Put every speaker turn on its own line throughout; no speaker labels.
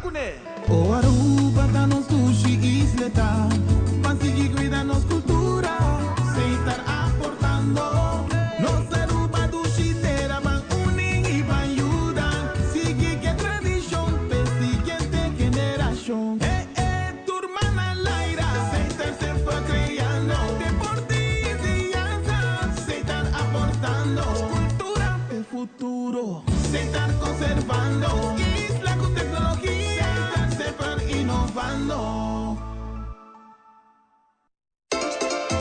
kuné.
O Aruba ta nos dushi isleta, Ban sigui cuida nos cultura, Setar aportando. Nos Aruba dushi tera, Ban uni y ban yuda, Sigui cu e tradicion, p'e siguiente generacion. Eh eh, tur man al aire, Setar semper creando, Deporte y enseñanza, Setar aportando. Cultura p'e futuro, Setar conservando. Isla cu tecnologia, Setar semper innovando.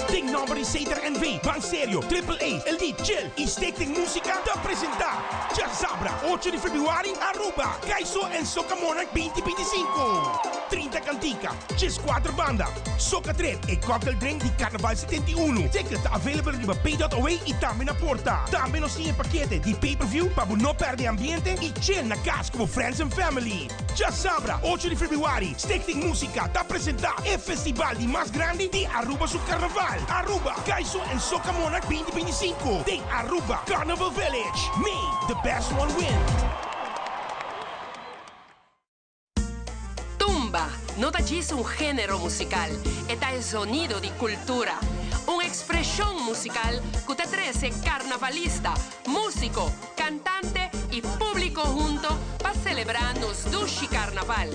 Den nomber di Setar NV, Ban Serio, Triple A, El Di, Chill y Stichting Musica ta presenta Djasabra, ocho di februari, Aruba, Kaiso en Soca Monarch binti 25. 30 cantica, 14 banda, Soca Trip e cocktail drink di Carnaval 71. Ticket ta available riba pay.away y tambe na porta. Tambe nos tin e pakete di pay-per-view pa bo no perde ambiente y chill na cas cu bo friends and family. Djasabra, 8 di februari, Stichting Musica ta presenta e festival di mas grandi di Aruba su carnaval, Aruba, Kaiso en Soca Monarch 2025 den Aruba Carnival Village. May the best one win!
Tumba no ta djis un género musical, e ta e zonido di cultura. Un expresion musical cu ta trece carnavalista, musico, cantante y publico hunto pa celebra nos dushi carnaval.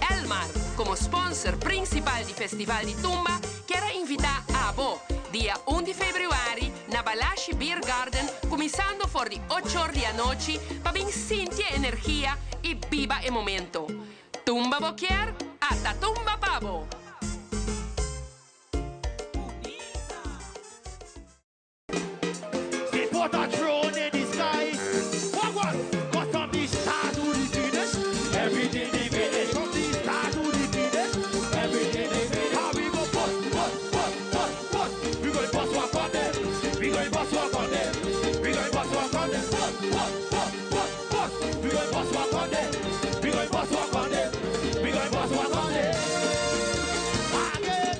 Elmar, como sponsor principal di Festival di Tumba, kier a invita abo, dia un di februari na Balashi Beer Garden cuminsando for di ocho or di anochi pa bin sinti e energia y biba e momento. Tumba bo kier? Ata tumba pa bo!
They put a drone in the sky. What what? Got from the start to the finish. Everything they finish. From the start to the finish. Everything they finish. How we go bust, bust, bust, bust, bust. We going bust one on them. We going bust one on them. We going bust one on them. Bust, bust, bust, bust, bust. We going bust one on them. We going bust one on them. We going bust one on them. Again.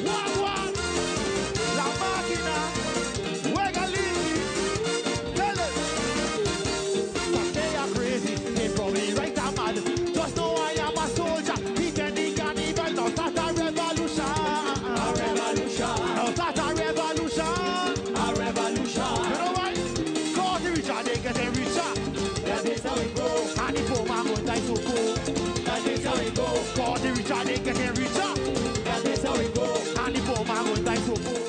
One, one. La máquina juega libre. Tell it. Cause they are crazy. They probably right or mad. Just know I am a soldier. He can the cannibal. Now start a revolution. A revolution. Now start a revolution. A revolution. You know why? Cause the richer they getting richer. That is how it go. And the poor man gon' die so poor. That is how it go. Cause the richer they getting richer. That is how it go. And the poor man gon' die so poor.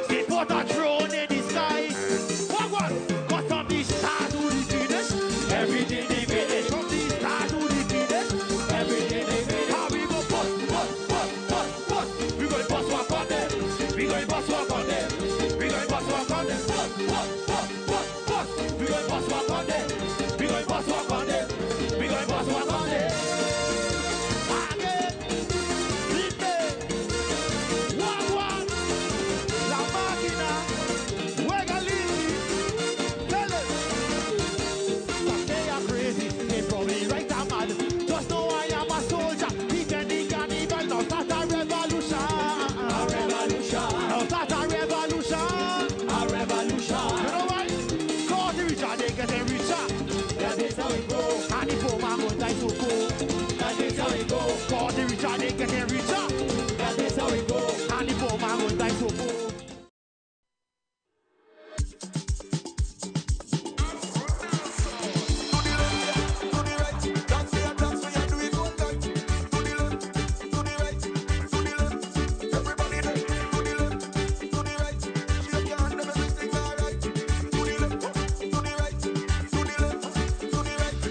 They put a drone in the sky. What what? Got from the start to the finish. Everything they finish. From the start to the finish. Everything they finish. How we go bust, bust, bust, bust, bust. We going bust one on them. We going bust one on them. We going bust one on them. Bust, bust, bust, bust, bust. We going bust one on them. We going bust one on them. We going bust one on them. Again. One, one. La máquina juega libre. Tell it. Cause they are crazy. They probably right or mad. Just know I am a soldier. He can the cannibal. Now start a revolution. A revolution. Now start a revolution. A revolution. You know why? Cause the richer they getting richer. That is how it go. And the poor man gon' die so poor. That is how it go. Cause the richer they getting richer. That is how it go. And the poor man gon' die so poor.
To the left, to the right, dance we a dance we a do it all night. To the left, to the right, to the left, everybody there. To the left, to the right, shake your hand, everything's alright. To the left, to the right, to the left, to the right.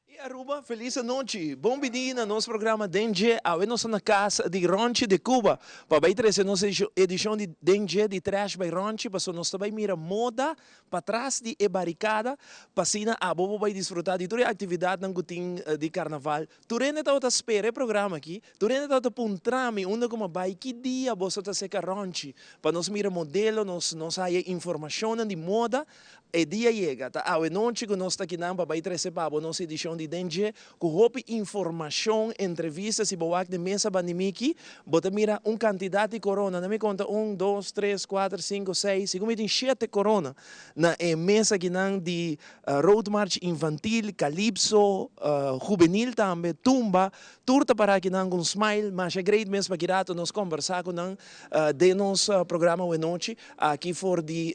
Y Aruba, feliz anochi. Bon bini na nos programa Den Dje. Awe nos ta na cas di Ronchi de Cuba pa bay trece nos edicion di Den Dje di Trash by Ronchi paso nos ta bay mira moda patras di e baricada pa asina abo bo bay disfruta di tur e actividadnan cu tin di carnaval. Tur hende tabata spera e programa aki, tur hende tabata puntra mi unda cu mi a bay, ki dia boso ta seca Ronchi pa nos mira modelo, nos nos haya informacionnan di moda. E dia yega, ta awe nochi cu nos ta kinan pa bay trece pa bo nos edicion di Den Dje. dje ku hopi informashon, entrevista, si bo wak den mesa bandi miki, bo ta mira un kantidat di korona, na mi konta un, dos, tres, kuater, sinku, seis, segun mi tin shete korona na e mesa akinan di Road March Infantil, Calypso, Hubenil tambe, Tumba, tur ta para akinan ku un smile, masha great mes pa ki rato nos kombersá ku nan den nos programa awenochi aki for di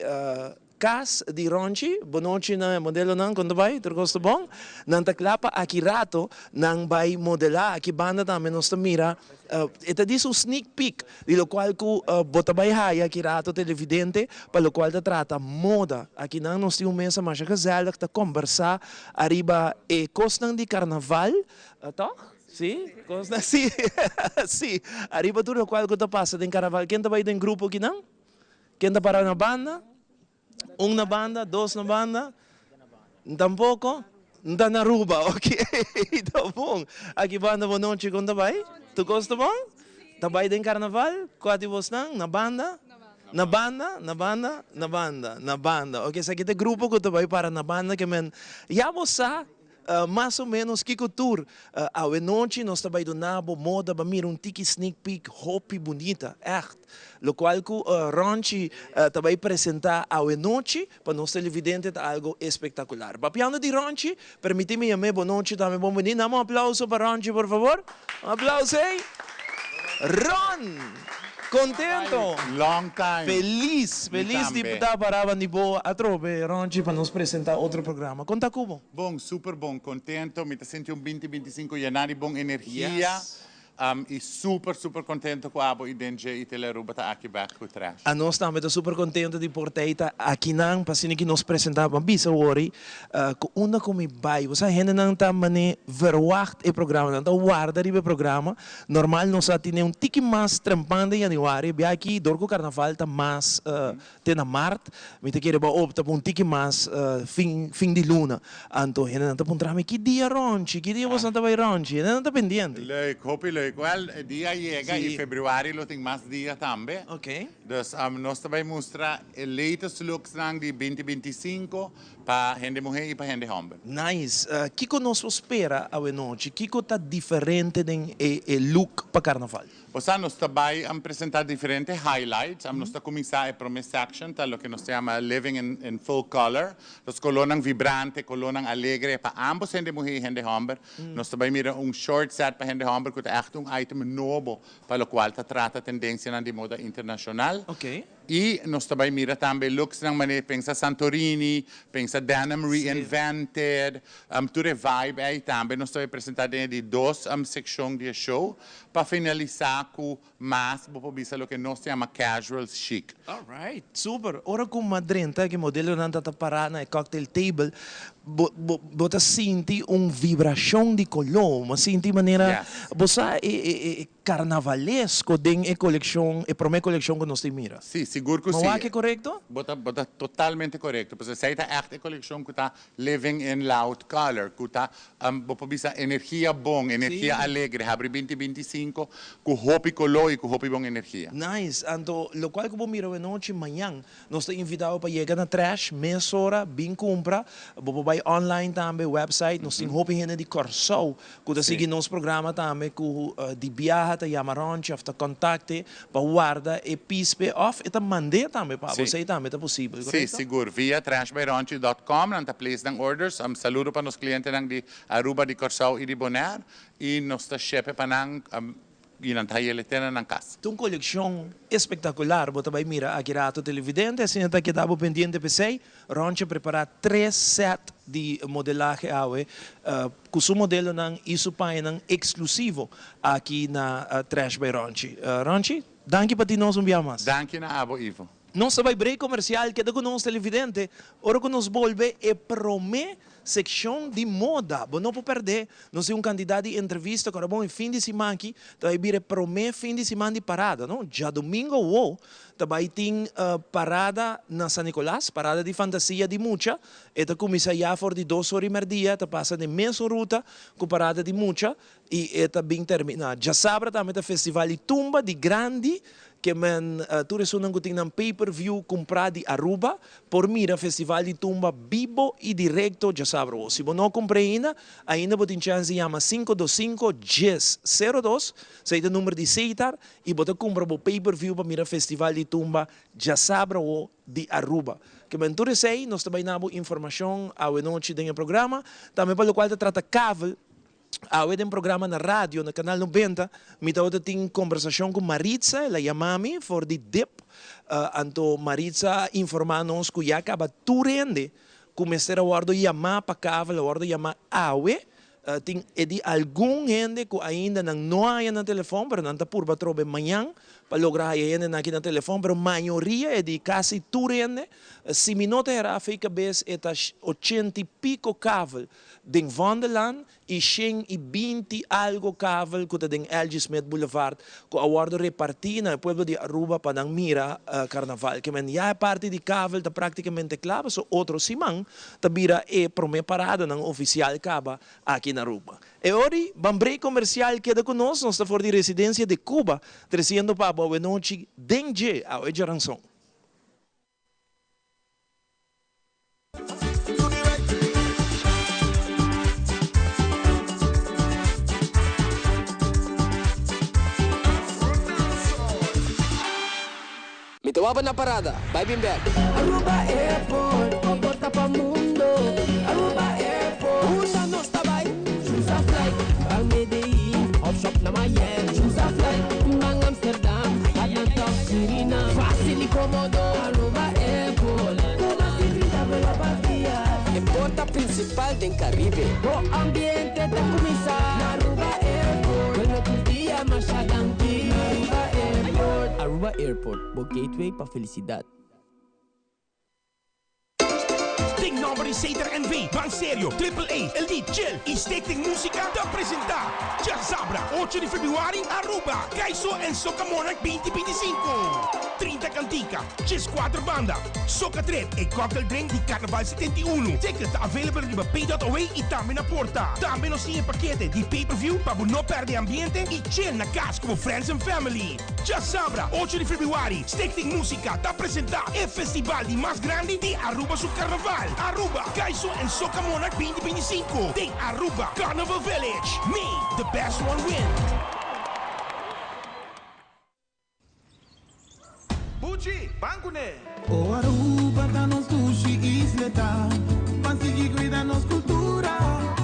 Cas di Ronchi, bonochi na e modelonan, con ta bay? Tur cos ta bon? Nan ta cla pa aki rato nan bay modela, aki banda tambe nos ta mira, e ta disa un sneak peek di locual cu bo ta bay haya aki rato televidente pa locual ta trata moda. Aki nan nos tin un mesa masha gezellig ta combersa ariba e cosnan di carnaval, toch? Si? Cosnan, si, si, ariba tur locual cu ta pasa den carnaval. Ken ta bay den grupo akinan? Ken ta para na banda? Un na banda, dos na banda? Tampoco? N ta na Aruba, ok, ta bon. Aki banda bo nochi kon ta bai? Tur kos ta bon? Ta bai den karnaval? Kua di bosnan? Na banda? Na banda? Na banda? Na banda? Na banda. Ok, esaki ta e grupo ku ta bai para na banda ke men ya bo sa Mas o menos kiko tur awe nochi nos ta bai duna bo moda ba mira un tiki sneak peek hopi bunita, echt. Locual cu Ronchi ta bai presenta awe nochi pa nos televidente ta algo espectacular. Papiando di Ronchi, permiti mi yam'e bo nochi tambe bon bini. Dame un aplauso pa Ronchi por favor. Un aplauso ey. Ron! Contento!
Long time!
Feliz,
Mi
feliz di
tambe.
ta para bandi bo atrobe Ronchi pa nos presenta otro programa. Con ta cu bo?
Bon, super bon, contento, mi ta sinti un binti bintisinco yena di bon energia.
Yes.
I super super contento cu abo y den dje y Telearuba ta aki bek cu Trash.
Anos tambe ta super contento di por ta ta akinan pa asina ki nos presenta. Bo a bisa wori cu unda cu mi bay, bo sa hendenan ta mane verwacht e programa, nan ta warda riba e programa. Normal nos a tene un tiki mas trempan den januari, bia aki dor cu carnaval ta mas te na mart, mi ta kere bo a opta pa un tiki mas fin fin di luna. Anto hendenan ta puntra mi, ki dia Ronchi? Ki dia boso ta bay Ronchi? Hendenan ta pendiente.
Leuk, hopi leuk. Wel, e dia a yega y februari lo tin mas dia tambe. Dus nos ta bay mustra e latest looksnan di binti 25 pa hende muhé y pa hende homber.
Nice. Kiko nos por spera awenochi? Kiko ta diferente den e look pa carnaval?
Osea nos ta bay presenta diferente highlights. Nos ta cuminsa e prome section ta loke nos ta yama living in full color. Los colornan vibrante, colornan alegre pa ambos hende muhé y hende homber. Nos ta bay mira un short set pa hende homber cu ta echt un item nobo pa locual ta trata tendencianan di moda internacional. Y nos ta bay mira tambe looksnan manera pensa Santorini, pensa Denim Reinvented, tur e vibe ey tambe nos ta bay presenta den e di dos seccion di e show pa finalisa cu mas bo por bisa loke nos ta yama casual chic.
Alright, super. Ora cu m'a drenta ki modelonan ta ta para na e cocktail table, bo bo bo ta sinti un vibracion di color, bo a sinti manera bo sa e e e Carnavalesco den e coleccion, e prome coleccion cu nos tin mira.
Sí, sigur cu
Ma
sí.
wak e corecto?
Bo ta, bo ta totalmente corecto. Pasobra esey ta echt e coleccion cu ta living in loud color, cu ta, bo por bisa energia bon, energia alegre, habri binti 25 cu hopi color y cu hopi bon energia.
Nice! Anto locual cu bo mira awenochi, mañan Nos ta invita bo pa yega na Trash mesora, bin cumpra. Bo por bay online tambe, website. Nos tin hopi hende di Corsou cu ta sigui nos programa tambe cu di biaha ta yama Ronchi of ta contacte pa warda e pispe of e ta mand'e tambe pa bo. Esey tambe ta posibel,
Sí,
correcto?
sigur. Via trashbyronchi.com nan ta place nan orders. Saludo pa nos clientenan di Aruba, di Corsou y di Bonaire. Y nos ta ship pa nan. I nan ta haña el te na nan kas.
Ta un kolekshon espektakular bo ta bai mira aki rato televidente, asina ta keda bo pendiente p'esei. Ronchi a prepará tres sèt di modelahe awe ku su modelonan i su pañanan eksklusivo aki na Trash by Ronchi. Ronchi, danki pa tin nos un bia mas.
Danki na abo, Ivo.
Nos ta bai break komersial, keda ku nos televidente, ora ku nos bolbe e promé Sekshon di moda, bo no por pèrdè. Nos tin un kantidat di entrevista ku ora bon e fin di siman aki ta bai bira e promé fin di siman di parada, no? Djadumingu awo ta bai tin parada na San Nicolas, parada di fantasia di mucha. E ta kuminsá ya for di dos ora i mèrdia, ta pasa den mesun ruta ku parada di mucha i e ta bin terminá. Djasabra tambe ta festival di tumba di grandi. Ke men tur esunnan ku tin nan pay per view kumprá di Aruba por mira Festival di Tumba bibo i direkto djasabra awo. Si bo no kumpr'é ainda, ainda bo tin chèns di yama 525 10 02, esei ta number di Setar, i bo ta kumpra bo pay per view pa mira Festival di Tumba djasabra awo di Aruba. Ke men tur esei nos ta bai na bo informashon awe nochi den e programa. Tambe pa lokual ta trata kavel. Awe den programa na radio na Canal 90 mi tabata tin kombersashon ku Maritza, el a yama mi for di dip, anto Maritza a informa nos ku ya kaba tur hende ku mester a wòrdu yamá pa kavel a wòrdu yamá awe, tin e di algun hende ku ainda nan no a haña nan telefòn pero nan ta purba atrobe mañan pa logra haña hendenan aki na telefòn, pero mayoria e di kasi tur hende, si mi no ta hera afei kabes e ta ochenta i piko kavel Den Vondellaan y 120 algo kavel cu ta den LG. Smith Boulevard cu a wordo reparti na e pueblo di Aruba pa nan mira carnaval. Ke men ya e parti di kavel ta practicamente cla paso otro siman ta bira e prome paradanan oficial caba aki na Aruba. E ori ban break comercial keda cu nos, nos ta for di Residencia de Cuba treciendo pa abo awenochi den dje awe djaranson.
Mi ta waba na parada, bai bin bek.
Aruba Airport, un porta pa mundo. Aruba Airport,
Unda nos ta bai?
Choose a flight, ban Medellin of shop na Miami. Choose a flight, ban Amsterdam, Atlanta of Suriname. Facil y comodo, Aruba Airport. Cu mas di 30 vuelo pa dia.
E porta principal den Caribe.
Bo ambiente ta cuminsa na Aruba Airport. Vuelo tur dia, masha danki. Aruba Airport.
Aruba Airport, bo gateway pa felicidad.
Den nomber di Setar NV, Ban Serio, Triple A, Elite, Chill y Stichting Musica ta presenta Djasabra, 8 di februari, Aruba, Kaiso en Soca Monarch 2025. 30 cantica, 14 banda, Soca Trip e cocktail drink di Carnaval 71. Ticket ta available riba pay.away y tambe na porta. Tambe nos tin e pakete di pay-per-view pa bo no perde ambiente y chill na cas cu bo friends and family. Djasabra, 8 di februari, Stichting Musica ta presenta e festival di mas grandi di Aruba su carnaval, Aruba Kaiso en Soca Monarch 2025 den Aruba Carnival Village. May the best one win!
Buchi, ban kuné!
O Aruba ta nos dushi isleta, ban sigui cuida nos cultura,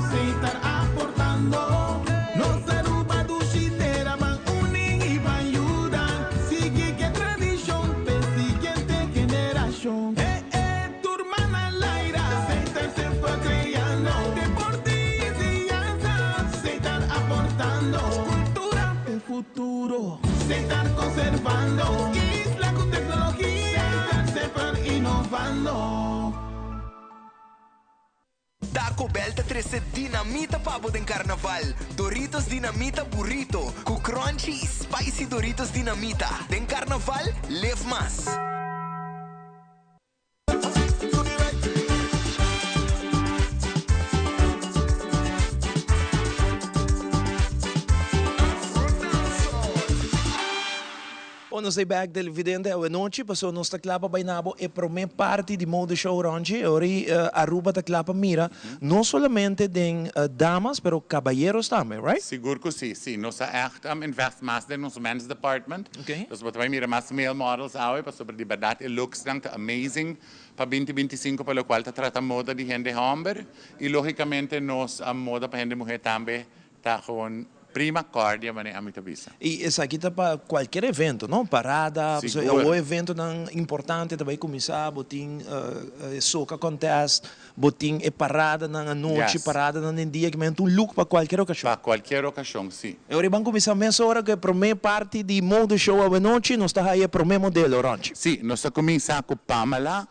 Setar aportando. Nos Aruba dushi tera, ban uni y ban yuda, sigui cu e tradicion p'e siguiente generacion. Eh eh, tur man al aire, Setar semper creando, deporte y enseñanza, Setar aportando, cultura p'e futuro, Setar conservando, isla cu tecnologia, Setar semper innovando.
Taco Bell ta trece dinamita pa bo den carnaval. Doritos Dinamita Burrito cu crunchy y spicy Doritos Dinamita. Den carnaval, live mas.
Bon, nos ta back televidente awe nochi, paso nos ta kla pa bai na bo e prome parti di Mode Show Ronchi. E ora ei Aruba ta kla pa mira no solamente den damas pero caballeros tambe, right?
Sigur cu si, si. Nos a echt invest mas den nos men's department. Dus bo ta bai mira mas male models awe pasobra di berdad e looksnan ta amazing pa 2025 pa locual ta trata moda di hende homber y logicamente nos moda pa hende muher tambe ta gewoon prima cordia manera ami ta bisa.
Y esaki ta pa cualkier evento, no? Parada,
Sigur.
o eventonan importante ta bay cuminsa, bo tin e soca contest, bo tin e paradanan anochi, paradanan den dia, ki men un look pa cualkier ocasion.
Pa cualkier ocasion, si.
E ora ban cuminsa mesora cu e prome parti di Mode Show awenochi, nos ta haya e prome modelo, Ronchi.
Si, nos ta cuminsa cu Pamela.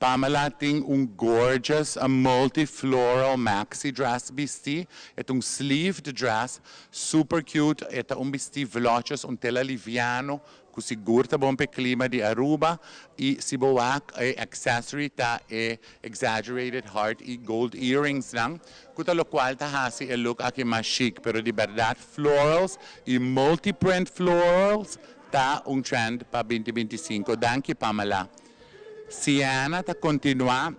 Pamela tin un gorgeous, a multi-floral maxi dress bisti. E ta un sleeved dress, super cute. E ta un bisti vlotjes, un tela liviano, cu sigur ta bon p'e clima di Aruba. Y si bo wak, e accessory ta e exaggerated heart y gold earrings nan, cu ta locual ta haci e look aki mas chic. Pero di berdad florals y multi-print florals. Ta un trend pa 2025. Danki, Pamela. Sienna ta continua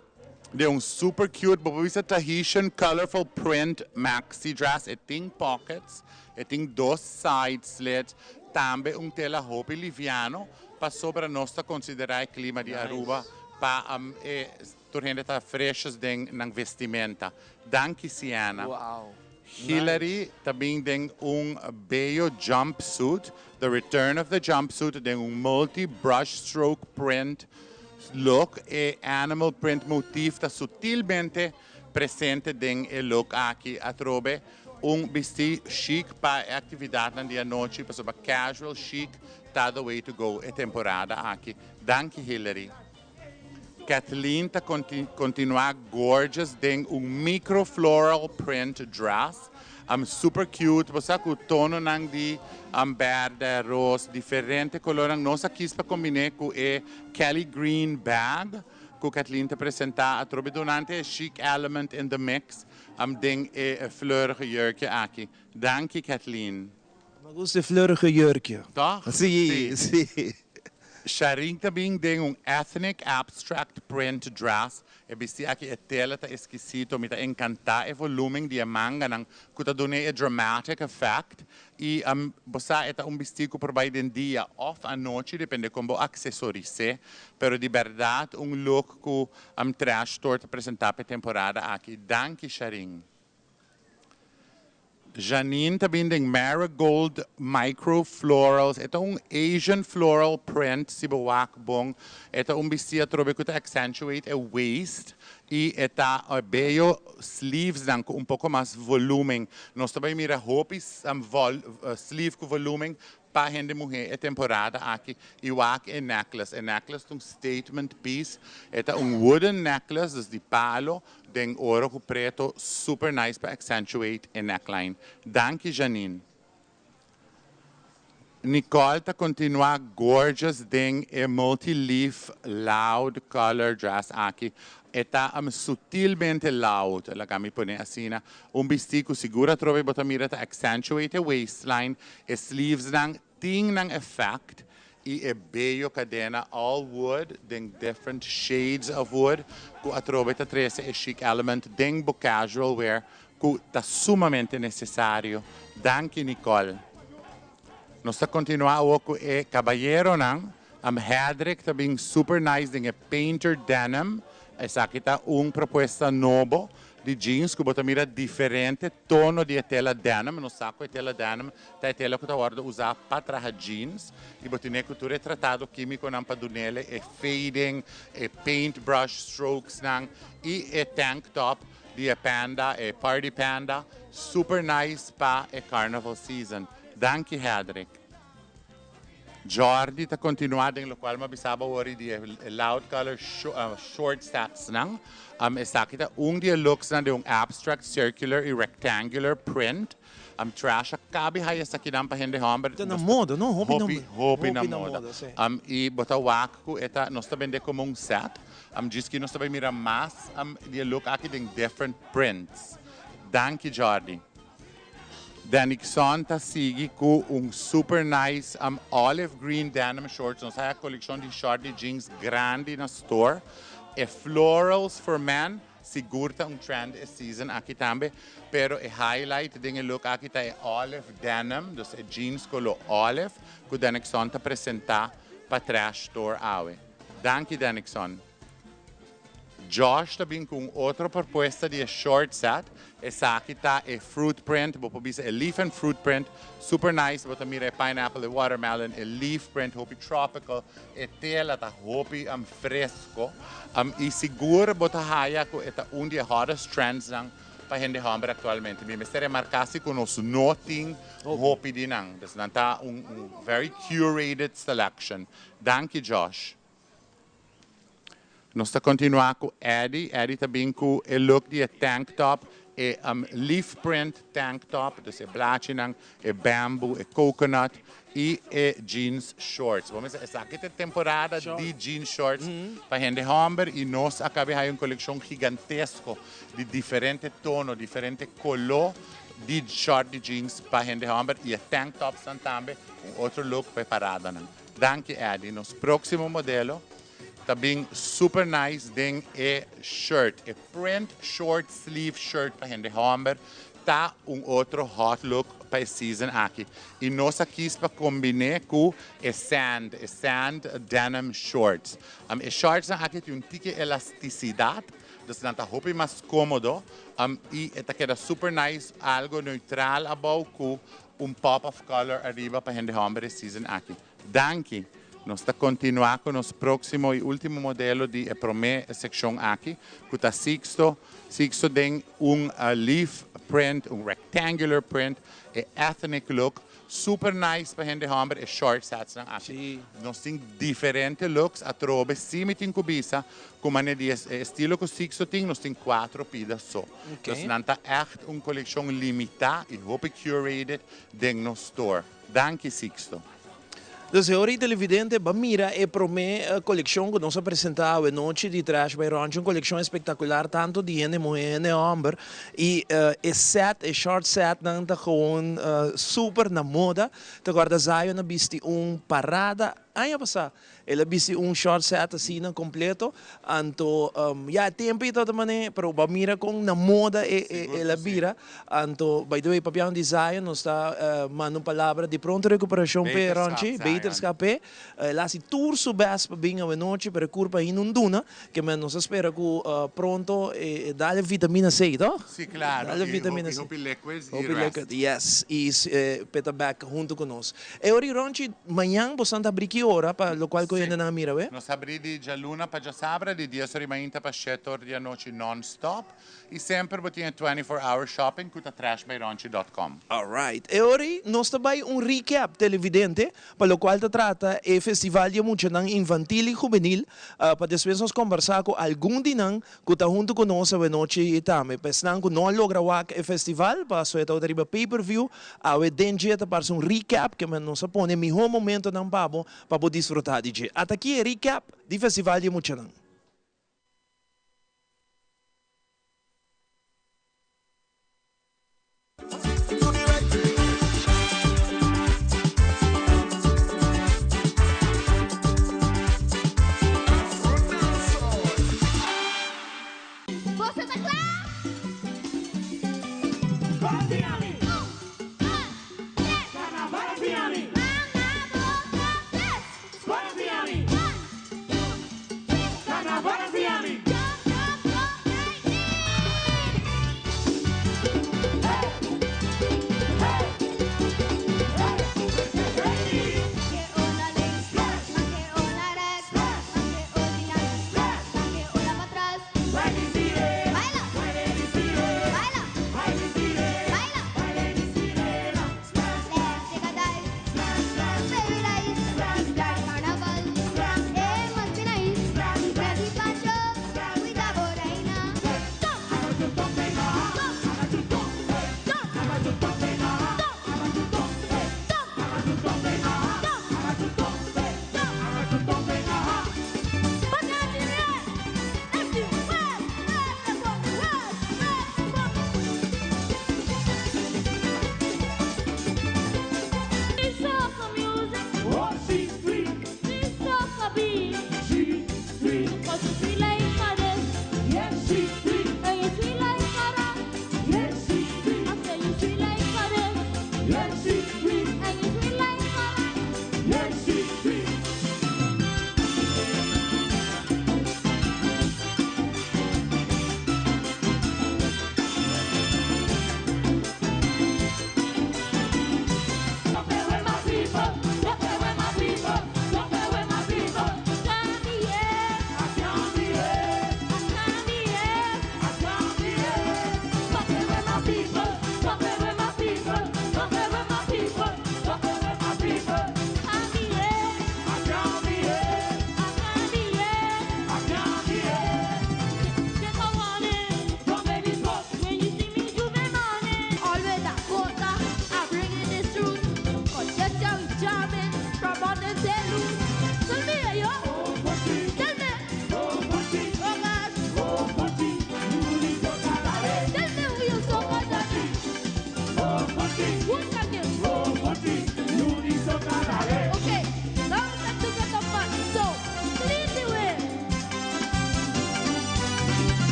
den un super cute, bo por bisa Tahitian colorful print maxi dress. E tin pockets, e tin dos side slits, tambe un tela hopi liviano, pasobra nos ta considera e clima di Aruba pa e tur hende ta fresh den nan vestimenta. Danki, Sienna. Hillary ta bin den un bello jumpsuit, the return of the jumpsuit, den un multi brush stroke print look. E animal print motif ta sutilmente presente den e look aki. Atrobe un bisti chic pa e actividad di anochi, pasobra casual chic ta the way to go e temporada aki. Danki, Hillary. Kathleen ta continua gorgeous den un micro floral print dress. Super cute, bo sa cu tono nan di berde, roos, diferente color. Nos a kies pa combina cu e Kelly Green bag cu Kathleen ta presenta atrobe durante e chic element in the mix den e fleurige jurkje aki. Danki, Kathleen.
Mi gusta e fleurige jurkje.
Toch?
Si.
Sharin ta bin den un ethnic abstract print dress. E bisti aki e tela ta exquisito, mi ta encanta e volumen di e manga nan cu ta duna e dramatic effect. E bo sa, e ta un bisti cu por bay den dia of anochi, depende con bo accesorize. Pero di berdad un look cu Trash Store ta presenta pa e temporada aki. Danki, Sharin. Janine ta bin den marigold micro florals. E ta un Asian floral print, si bo wak bon. E ta un bisti atrobe cu ta accentuate e waist y e ta bello sleeves dan cu un poco mas volumen. Nos tambe mira hopi sleeve cu volumen pa hende muhe e temporada aki y wak e necklace. E necklace un statement piece. E ta un wooden necklace, dus di palo, den oro cu preto, super nice pa accentuate e neckline. Danki, Janine. Nicole ta continua gorgeous den e multi-leaf loud color dress aki. E ta sutilmente loud, laga mi pone asina. Un bisti cu sigur atrobe bo ta mira ta accentuate e waistline, e sleeves nan tin nan effect y e bello cadena all wood den different shades of wood cu atrobe ta trece e chic element den bo casual wear cu ta sumamente necesario. Danki, Nicole. Nos ta continua cu e caballero nan. Hedrick ta bin super nice den e painter denim. Esaki ta un propuesta nobo di jeans cu bo ta mira diferente tono di tela denim. Nos sa cu e tela denim ta tela cu ta wordo usa pa traha jeans y bo tin cu tur tratado kimico nan pa dunele e fading, e paintbrush strokes nan y e tank top di e panda, e party panda, super nice pa e carnival season. Danki, Hedrick. Jordi ta continua den locual m'a bisa bo ori di e loud color short sets nan. Esaki ta un di e looks nan di un abstract circular y rectangular print. Trash a caba di haya esaki nan pa hende homber.
Ta na moda, no? Hopi na
Hopi, hopi na
hopi na
moda.
Moda, si.
Y bo ta wak cu e ta nos ta bende como un set. Djis cu nos ta bay mira mas di e look aki den different prints. Danki, Jordi. Danixon ta sigui cu un super nice olive green denim shorts. Nos tin coleccion di short di jeans grandi na store. E florals for men, sigur ta un trend e season aki tambe. Pero e highlight den e look aki ta e olive denim, dus e jeans color olive, cu Danixon ta presenta pa Trash Store awe. Danki, Danixon. Josh ta bin cu otro propuesta di short set. Esaki ta e fruit print, bo por bisa e leaf and fruit print, super nice. Bo ta mira e pineapple, e watermelon, e leaf print, hopi tropical, e tela ta hopi fresco. Y sigur bo ta haya cu e ta un di e hottest trends nan pa hende homber actualmente. Mi mester remarca si cu nos no tin hopi di nan. Dus nan ta un very curated selection. Danki, Josh. Nos ta continua cu Eddie. Eddie ta bin cu e look di tank top, e leaf print tank top, dus e blachinan, e bamboo, e coconut y e jeans shorts. Ban bisa, esaki ta temporada di jeans shorts pa hende homber y nos a caba di un coleccion gigantesco di diferente tono, diferente color. Di short di jeans pa hende homber y e tank tops nan tambe, un otro look pa e paradanan. Danki Eddie. Nos proximo modelo ta bin super nice den e shirt. E print short sleeve shirt pa hende homber ta un otro hot look pa e season aki. Y nos a kies pa combine cu e sand, e sand denim shorts. E shorts nan aki tin un tiki elasticidad, dus nan ta hopi mas comodo. Y e ta keda super nice, algo neutral abou cu un pop of color ariba pa hende homber e season aki. Danki! Nos ta continua cu nos proximo y ultimo modelo di e prome seccion aki, cu ta Sixto. Sixto den un leaf print, un rectangular print, e ethnic look. Super nice pa hende homber e short sets nan aki. Nos tin diferente looks atrobe. Si mi tin cu bisa cu mane di e estilo cu Sixto tin, nos tin cuatro pida so. Dus nan ta echt un coleccion limita y hopi curated den nos store. Danki Sixto.
Dus e ora y televidente ba mira e prome coleccion cu nos a presenta awe nochi di Trash by Ronchi, un coleccion espectacular tanto di hende muhe hende homber y e set, e short setnan ta gewoon super na moda. Ta corda Zion a bisti un parada aña pasa, el a bisti un short set asina completo, anto ya e tempo y tabata mane, pero bo a mira con na moda el a bira. Anto, by the way, papiando di Zion, nos ta manda un palabra di pronto recuperacion p'e, Ronchi, beterschap p'e. El a haci tur su best pa bin awenochi, pero e curpa ainda un duna, ke men nos ta spera cu pronto e dale vitamina C, toch?
Si, claro,
Dale
y
vitamina
hopi,
C.
hopi liquids y
Hopi
rest.
liquid, yes, y p'e ta back hunto cu nos. E ora y Ronchi, mañan bosan ta abri ki ora pa locual cu hendenan a mira, we?
Nos ta abri di djaluna pa djasabra, di dies ora y mainta pa shete ora di anochi non-stop. Y semper bo tin e 24 hour shopping cu ta trashbyronchi dot com.
Alright, e ora ei nos ta bai un recap televidente pa locual ta trata e festival di e muchanan infantil y juvenil pa despues nos combersa cu algun di nan cu ta hunto cu nos awenochi tambe. Pa esnan cu no a logra wak e festival paso e tabata riba pay per view, awe den dje ta parse un recap ke nos a pone miho momentonan pa bo pa bo disfruta di dje. Ata aki e recap di festival di e muchanan.
Boso ta kla? Un, dos, tres. Mama, boso tres. One, two, three.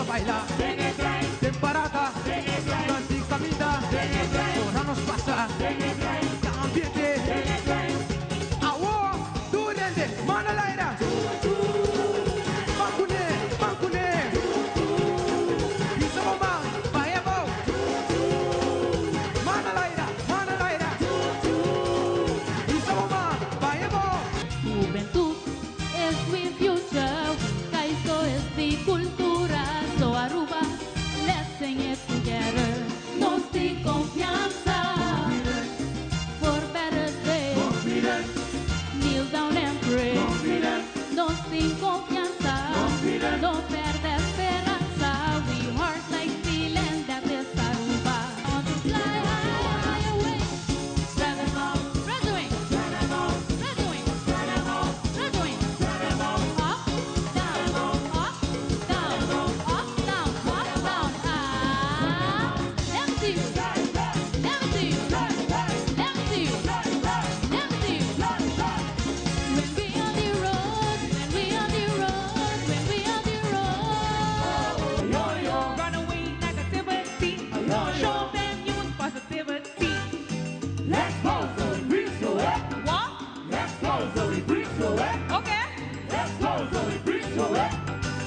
baila. Den parada. Durante caminda. Ora nos pasa. Ta ambiente. Awo, tur hende, mano laira. Ban kuné, ban kuné. Hisa bo man, bai abou. Mano laira, mano laira. Hisa bo man, bai abou.
Juventud is we future, Caiso is the cultura, so Aruba, let's sing it together. Nos tin confianza for better days. Kneel down and pray. Nos tin confianza, no perde speranza. We heart like steel and that is Aruba. Want to fly high away. Spread them out, spread the wings, spread them out, spread the wings, spread them out, spread the wings, spread them out. Up, down, up, down, up, down, up, down. Ah, let me see you. Let me see you. Let me see you. Let me see you. When we on the road, when we on the road, when we on the road.
Run away negativity. Show them use positivity.
Let's go, so we breathe so eh.
What?
Let's go, so we breathe so eh.
Okay.
Let's go, so we breathe so eh.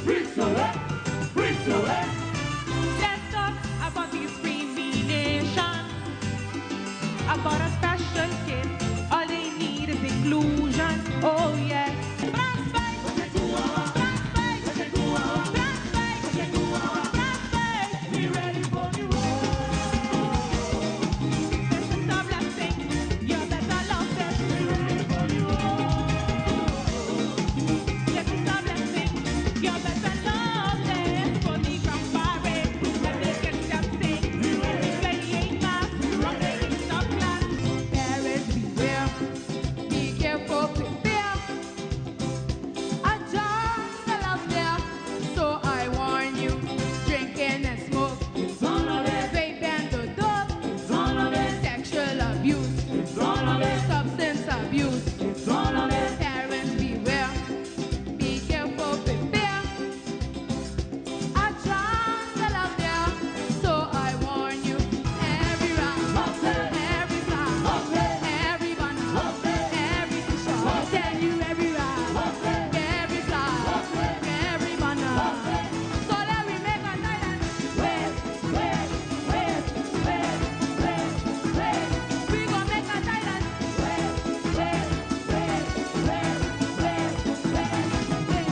Breathe so eh. Breathe so eh.
Let's talk about discrimination. About a special kid. All they need is inclusion. Oh yeah. Brass fight. Brass fight. Brass fight. Brass fight.
We ready for the road.
This is a blessing. You better love it.
We ready for the road.
This is a blessing. You better love it. For the grandparents, let me get them sing. Playing mass from the top class.
Parents beware, be careful, prepare. A jungle out there, so I warn you. Drinking and smoke,
It's all of it.
vape and the dope,
It's all of it.
sexual abuse,
It's all of it.
substance abuse.
It's all of it.
Parents beware, be careful, prepare. A jungle out there, so I warn you. Every round, every side, every banner, every t-shirt. Tell you every round, every side, every banner. So that we make a night and wait, wait, wait, wait, wait, wait. We gon' make a night and wait, wait, wait, wait, wait, wait, wait.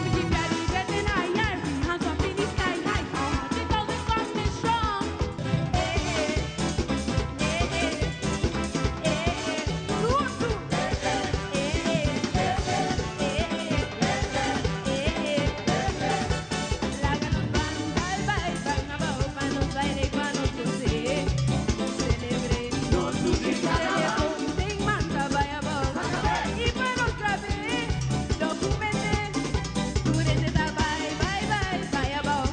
We keep elevating high, every hands up in the sky high. Because we coming strong. Eh, eh, eh, eh, eh, eh. Two, two. Eh, eh, eh, eh, eh, eh. Laga nos ban, bai, bai, ban abao, pa nos baile y pa nos goce. Celebre. Tem manta, bai abao. Y pa nos trabe, documente. Durante ta bai, bai, bai, bai abao.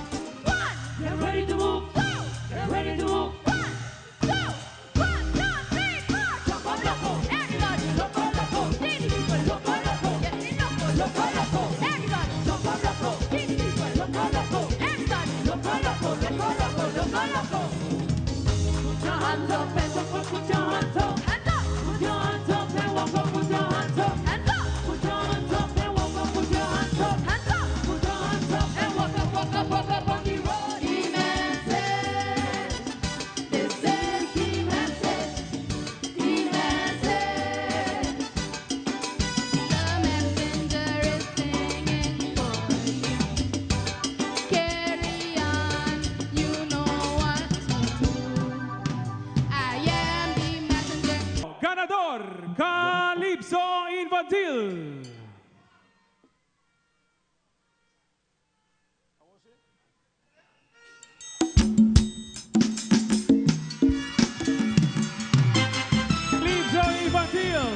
One.
Get ready to move.
Two.
Get ready to move.
One, two, one, two, three, four. Loco, loco. Everybody.
Loco, loco.
City people.
Loco, loco.
Yes, we loco.
Loco, loco.
Everybody.
Loco, loco.
City people.
Loco, loco.
Everybody.
Loco, loco, loco, loco, loco, loco. Put your hands up and walk up, put your hands up.
Hands up.
Put your hands up and walk up, put your hands up.
Hands up.
Put your hands up and walk up, put your hands up.
Hands up.
Put your hands up and walk up, walk up, walk up on the road.
The message. This is the message. The message. The messenger is singing for you. Carry on, you know what to do. I am the messenger.
Ganador, Calypso Infantil. Calypso Infantil.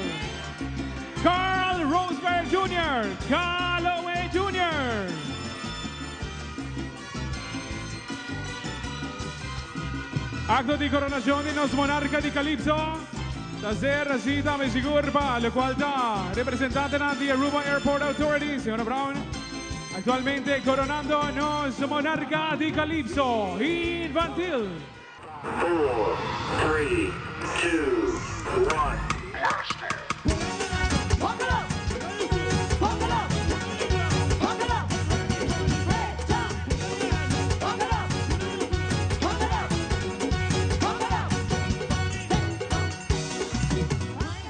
Carl Roseberg Jr., Calloway Jr. Acto di coronacion di nos monarca di Calypso. Ta Rashida Mesigurba, lo cual ta representante di Aruba Airport Authority, señora Brown. Actualmente coronando nos monarca di Calypso Infantil.
4, 3, 2, 1.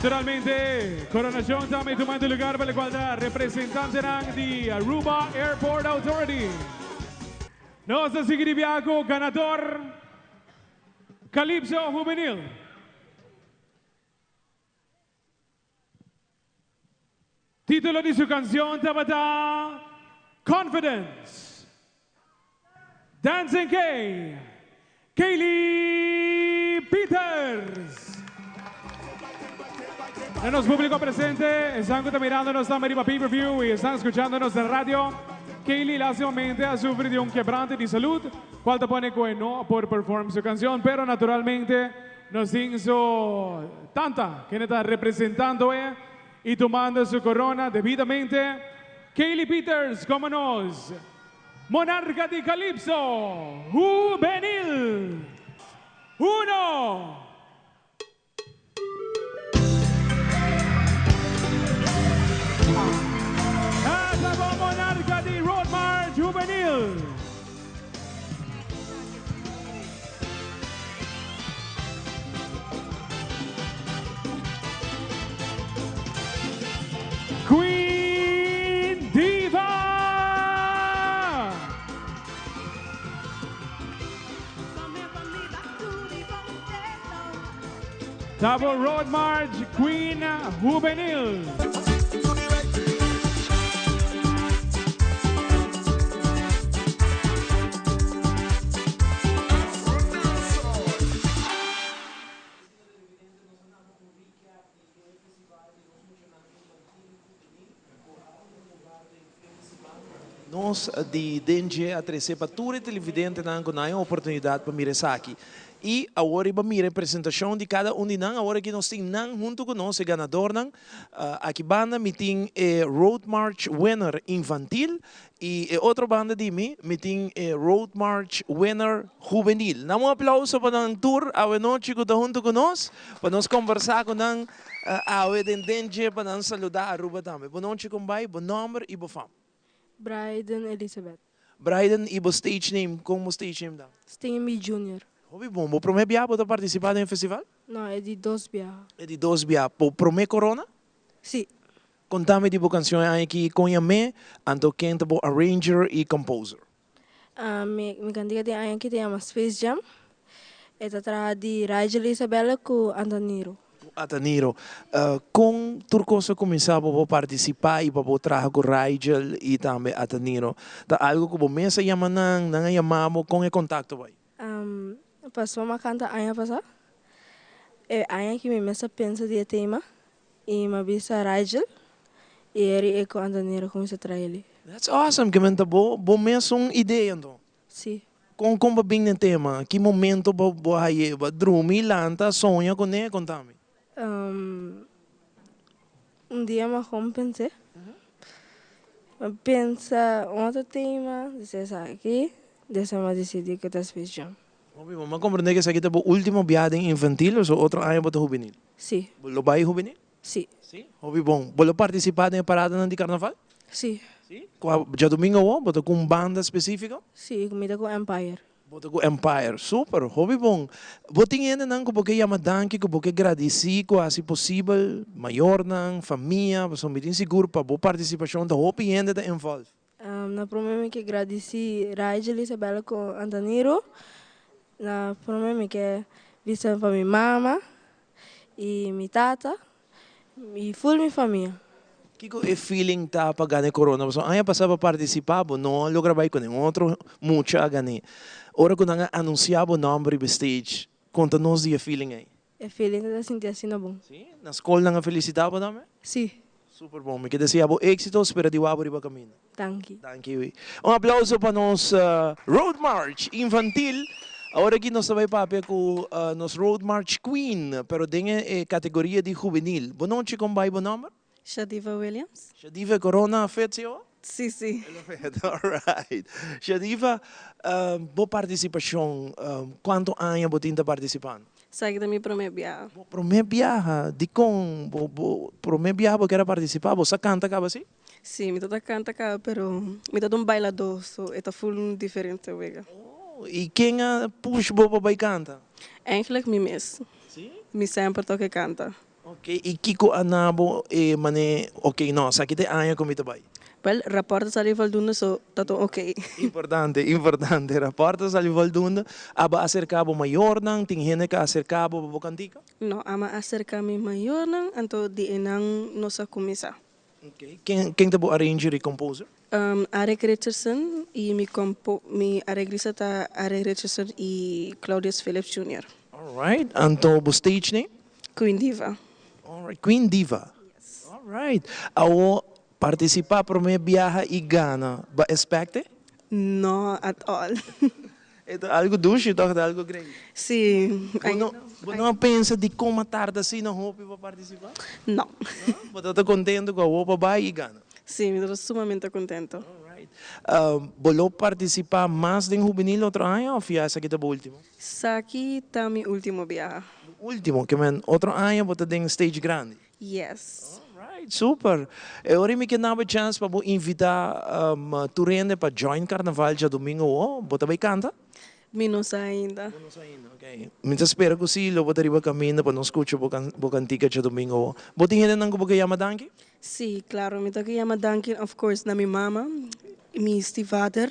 Naturalmente, coronacion tambe tumando lugar pa locual ta representantenan di Aruba Airport Authority. Nos ta sigui di biaha cu ganador Calypso Juvenil. Titulo di su cancion tabata Confidence. Dancing K, Kaylee Peters. Na nos publico presente, esnan cu ta mirando nos tambe riba pay per view y esnan scuchando nos den radio, Kaylee lastimamente a sufri di un quebrante di salud, cual ta pone cu e no por perform su cancion, pero naturalmente nos tin su tanta, kende ta representando e y tumando su corona debidamente, Kaylee Peters como nos Monarca di Calypso Hubenil. Uno. Ata bo Monarca di Road March Hubenil. Queen Diva! Ta bo Road March Queen Hubenil.
Nos di Dengue a trece pa tur e televidentenan cu nan e oportunidad pa mira esaki. Y awor riba mira e presentacion di cada un di nan. Awor aki nos tin nan hunto cu nos, e ganadornan. Aki banda mi tin e Road March Winner Infantil y e otro banda di mi, mi tin e Road March Winner Hubenil. Nan un aplauso pa nan tur awe nochi cu ta hunto cu nos, pa nos conversa cu nan awe den Dengue pa nan saluda Aruba tambe. Bo nochi con bay, bo nomber y bo fam.
Brayden Elizabeth.
Brayden y bo stage name, con bo stage name ta?
Stingy Junior.
Hopi bon. Bo prome bia bo ta participa den e festival?
No, e di dos biaha.
E di dos bia. Bo prome corona?
Si.
Contami di bo cancion e aña aki, con yam'e, anto ken ta bo arranger y composer?
Mi mi cantica di e aña aki ta yama Space Jam. E ta traha di Rigel Isabella cu Antaniro.
Cu Ataniro. Con tur cos a cuminsa pa bo participa y pa bo traha cu Rigel y tambe Ataniro? Ta algo cu bo mes a yama nan, nan a yama bo, con e contacto bay?
Pasobra mi a canta aña pasa, e aña aki mi mes a pensa di e tema y mi a bisa Rigel y eri e cu Antaniro cuminsa traha.
That's awesome, ke men ta bo bo mes un idea anto?
Si.
Kon kon bo bin den tema? Ki momento bo bo a haye? Bo a drumi, lanta, soña kuné? Kontami.
Un dia mi a kon pens'é. Mi a pensa un otro tema, disi esaki, despues mi a disidí ku ta Space Jam.
Hopi bon. Mi a komprendé ku esaki ta bo último biaha den infantil o so otro aña bo ta hubenil?
Si.
Bo lo bai hubenil?
Si.
Si? Hopi bon. Bo lo partisipá den e paradanan di karnaval?
Si.
Si? Kua djadumingu awor bo ta ku un banda spesífiko?
Si, mi ta ku Empire.
Bo ta ku Empire. Super! Hopi bon. Bo tin hendenan ku bo ke yama danki, ku bo ke gradisí ku hasi posibel, mayornan, famia, pasobra mi tin sigur pa bo partisipashon ta hopi hende ta involve.
Na prome mi ke gradisí Rigel, Isabella ku Antaniro. Na prome mi ke bisa pa mi mama i mi tata i ful mi famia.
Kiko e feeling ta pa gana e corona? Pasobra aña pasa bo a participa, bo no a logra bai ku nin otro mucha a gan'é. Ora ku nan a anuncia bo nomber riba e stage, konta nos di e feeling ei.
E feeling ta sinti asina bon.
Sí? Na skol nan a felicita bo tambe?
Sí.
Super bon. Mi ke desea bo éxito, spera di wak bo riba kaminda.
Danki.
Danki. Un aplauso pa nos Road March Infantil. Awor aki nos ta bai papia ku nos Road March Queen, pero den e kategoria di hubenil. Bo nochi, kon bai bo nòmber?
Shadiva Williams.
Shadiva, e corona a fet si awo?
Si, si.
I love it. All right. Shadiva, bo partisipashon, kuantu aña bo tin ta partisipando?
Esaki ta mi promé biaha.
Bo promé biaha? Dikon bo bo promé biaha bo kier a partisipá? Bo sa kanta kaba si?
Si, mi ta ta kanta kaba pero mi ta ta un bailadó so e ta ful un diferente wega.
Oh, i ken a push bo pa bai kanta?
Eigenlijk mi mes.
Si?
Mi semper toke kanta.
Ok, i kiko a na bo e mane ok no, esaki ta e aña ku mi ta bai?
Wel, rapòrt a sali voldoende so ta tur ok.
Importante, importante, rapòrt a sali voldoende. Abo a aserká bo mayornan? Tin hende ku a aserká bo pa bo kantika?
No, amo a aserká mi mayornan, anto di einan nos a kuminsá.
Ok, ken ken ta bo arranger i composer?
Arek Richardson i mi compo mi areglista ta Arek Richardson i Claudius Phillips Junior.
Alright, anto bo stage name?
Queen Diva.
Alright, Queen Diva.
Yes.
Alright, awo participa prome biaha i gana, bo expect e?
No at all.
E ta algo dushi toch, ta algo great.
Si.
Bo no, bo no a pensa dikon a tarda asina hopi pa participa?
No.
No? Bo ta ta contento cu awo pa bai y gana?
Si, mi ta ta sumamente contento.
Alright. Bo lo participa mas den Hubenil otro aña of ya esaki ta bo ultimo?
Esaki ta mi ultimo biaha.
Bo ultimo, ke men otro aña bo ta den stage grandi?
Yes.
Alright, super. E ora mi ke nabo e chance pa bo invita tur hende pa join carnaval djadomingo awo. Bo ta bay canta?
Mi no sa ainda.
Bo no sa ainda, ok. Mi ta spera cu si lo bo ta riba caminda pa nos scucha bo bo cantica djadomingo awo. Bo tin hendenan cu bo ke yama danki?
Si, claro. Mi ta ke yama danki of course na mi mama, mi stiefvader,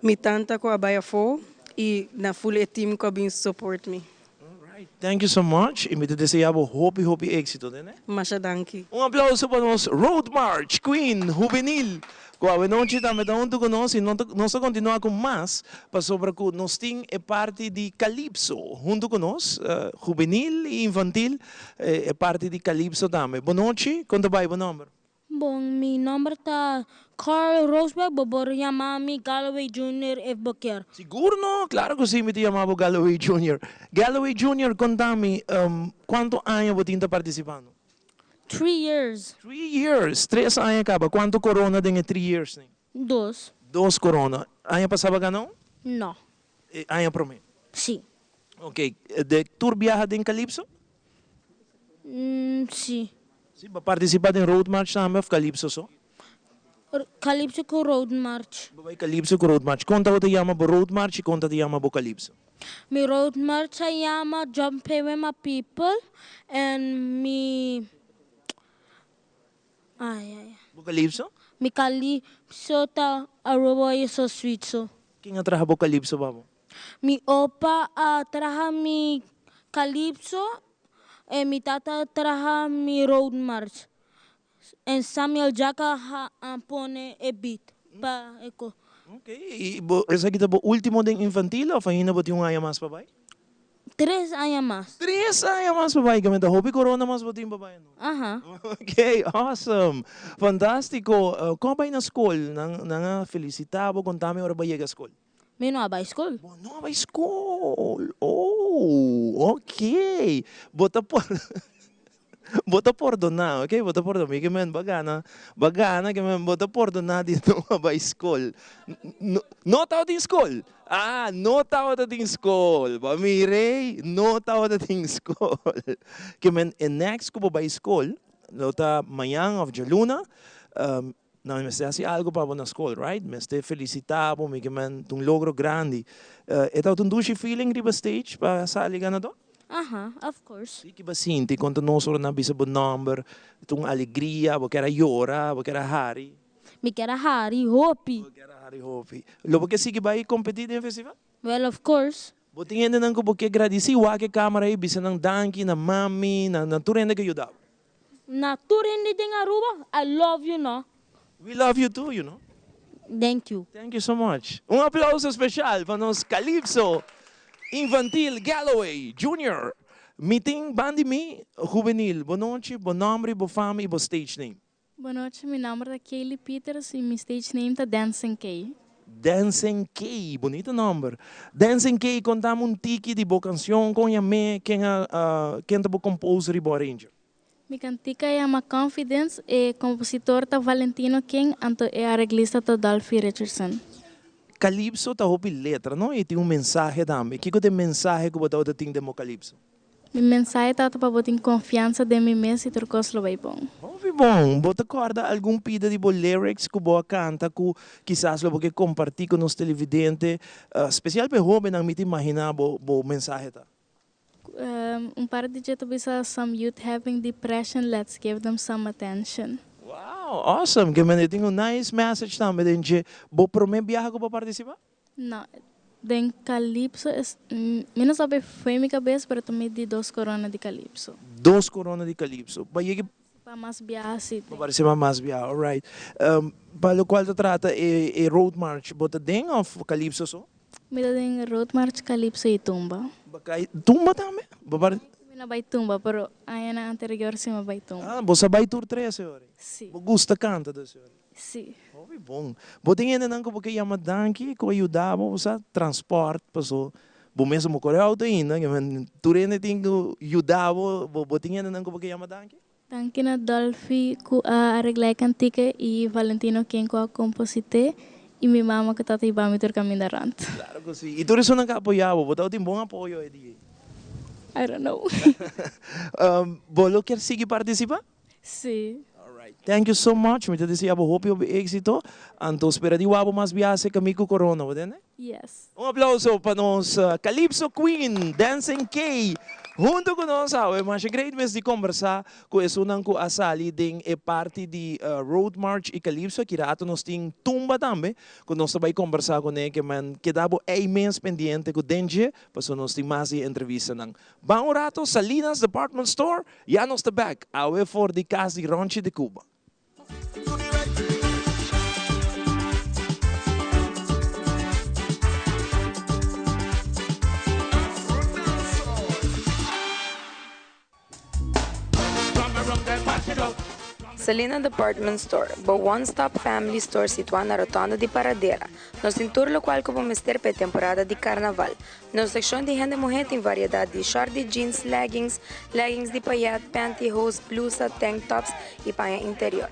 mi tanta cu a bay afo y na full e team cu a bin support mi.
Alright, thank you so much y mi ta desea bo hopi hopi exito tene.
Masha danki.
Un aplauso pa nos Road March Queen Hubenil cu awenochi tambe ta hunto cu nos y nos ta continua cu mas pasobra cu nos tin e parti di Calypso hunto cu nos, Hubenil y Infantil e parti di Calypso tambe. Bonochi, con ta bay bo nomber?
Bon, mi nomber ta Carl Roosberg, bo por yama mi Galloway Junior if bo kier.
Sigur no, claro cu si mi ta yama bo Galloway Junior. Galloway Junior, conta mi, cuanto aña bo tin ta participando?
Three years.
Three years, tres aña caba. Cuanto corona den e three years nin?
Dos.
Dos corona. Aña pasa bo a gana un?
No.
E aña prome?
Si.
Ok, de tur biaha den Calypso?
Si.
Si, bo a participa den Road March tambe of Calypso so?
Calypso cu Road March.
Bo bai Calypso cu Road March. Con ta bo ta yama bo Road March y con ta ta yama bo Calypso?
Mi Road March a yama Jump Pay With My People en mi Ay ay.
Bo Calypso?
Mi Calypso ta Aruba You So Sweet So.
Ken a traha bo Calypso pa bo?
Mi opa a traha mi Calypso en mi tata a traha mi Road March en Samuel Jaka a pone e beat pa e ko.
Ok, y bo esaki ta bo ultimo den infantil of ainda bo tin un aña mas pa bay?
Tres aña mas.
Tres aña mas pa bai Gamenta. Hopi corona mas bo tin pa bai no?
Aha.
Ok, awesome. Fantastico. Con a bai na scol? Nan nan a felicita bo? Contami ora bo a yega scol.
Mi no a bai scol.
Bo no a bai scol. Oh, ok. Bo ta por bo ta pordona, ok, bo ta pordona. Mi ke men bo a gana, bo a gana ke men bo ta pordona di no a bai scol. No, no tabatin scol. Ah, no tabata tin scol. Bo a mira ey, no tabata tin scol. Ke men e next ku bo bai scol lo ta mañan of djaluna, nan mester hasi algo pa bo na scol, right? Mester felicita bo, mi ke men ta un logro grandi. E tabata un dushi feeling riba stage pa sali ganador?
Aha, of course.
Si ki bo sinti konta nos ora nan bisa bo nomber? Ta un alegria, bo kier a yora, bo kier a hari?
Mi kier a hari hopi.
Bo kier a hari hopi. Lo bo ke sigui bai kompetí den festival?
Well, of course.
Bo tin hendenan ku bo ke gradisí? Wak e kamera ei, bisa nan danki na mami, na na tur hende ke yuda bo.
Na tur hende den Aruba, I love you no.
We love you too, you know.
Thank you.
Thank you so much. Un aplauso special pa nos Calypso Infantil Galloway Junior. Mi tin bandi mi Juvenil. Bo nochi, bo nomber y bo fama y bo stage name.
Bo nochi, mi nomber ta Kaylee Peters y mi stage name ta Dancing Kay.
Dancing Kay, bunita nomber. Dancing Kay, contami un tiki di bo cancion, con yam'e, ken a, ken ta bo composer y bo arranger?
Mi cantica yama Confidence, e compositor ta Valentino King anto e areglista ta Dolphy Richardson.
Calypso ta hopi letra no y tin un mensahe tambe. Kico ta e mensahe cu bo tabata tin den bo calypso?
Mi mensahe tabata pa bo tin confiansa den mi mes y tur cos lo bay bon.
Hopi bon! Bo ta corda algun pida di bo lyrics cu bo a canta cu kisas lo bo ke comparti cu nos televidente? Special pa e hobennan mi ta imagina bo bo mensahe ta.
Un par di dje ta bisa some youth having depression let's give them some attention.
Wow! Awesome! Ke mende tin un nice message tambe den dje. Bo prome biaha ku bo participa?
No, den Calypso es mi no sabi fo'i mi cabes pero ta mi di dos corona di Calypso.
Dos corona di Calypso. Ba yega.
Pa mas biaha si.
Bo participa mas biaha, alright. Pa locual ta trata e road march bo ta den of Calypso so?
Mi ta den Road March, Calypso y Tumba.
Bo kai Tumba tambe? Bo par.
Mi no bai Tumba, pero añanan anterior si mi bai Tumba.
Ah, bo sa bai tur tres e ora?
Si.
Bo gusta canta dus e ora?
Si.
Hopi bon. Bo tin hendenan ku bo ke yama danki ku a yuda bo, bo sa, transport, paso bo mes no kore auto ainda, tur hende tin ku yuda bo, bo tin hendenan ku bo ke yama danki?
Danki na Dolphy ku a areglá e kantika i Valentino ken ku a komposit'é i mi mama ku ta ta hiba mi tur kaminda rònt.
Klaro ku si. I tur esunnan ku a apoyá bo, bo tabatin bon apoyo e dia ei?
I don't know.
Bo lo kier sigui partisipá?
Si.
Alright. Thank you so much. Mi ta desea bo hopi hopi éxito. Anto spera di wak bo mas biaha serka mi ku corona, bo tende?
Yes.
Un aplauso pa nos Calypso Queen, Dancing Kay, hunto cu nos awe. Masha great mes di combersa cu esunnan cu a sali den e parti di Road March y Calypso. Aki rato nos tin Tumba tambe cu nos ta bay combersa cune ke men keda bo ey mes pendiente cu den dje pasobra nos tin mas di e entrevistanan. Ban un rato Salinas Department Store, ya nos ta back awe for di cas di Ronchi de Cuba.
Selena Department Store, bo one stop family store situá na rotonda di Paradera. Nos tin tur lokual ku bo mester pa e temporada di karnaval. Nos sekshon di hende muhé tin variedat di short di jeans, leggings, leggings di payèt, pantyhose, blusa, tank tops i paña interior.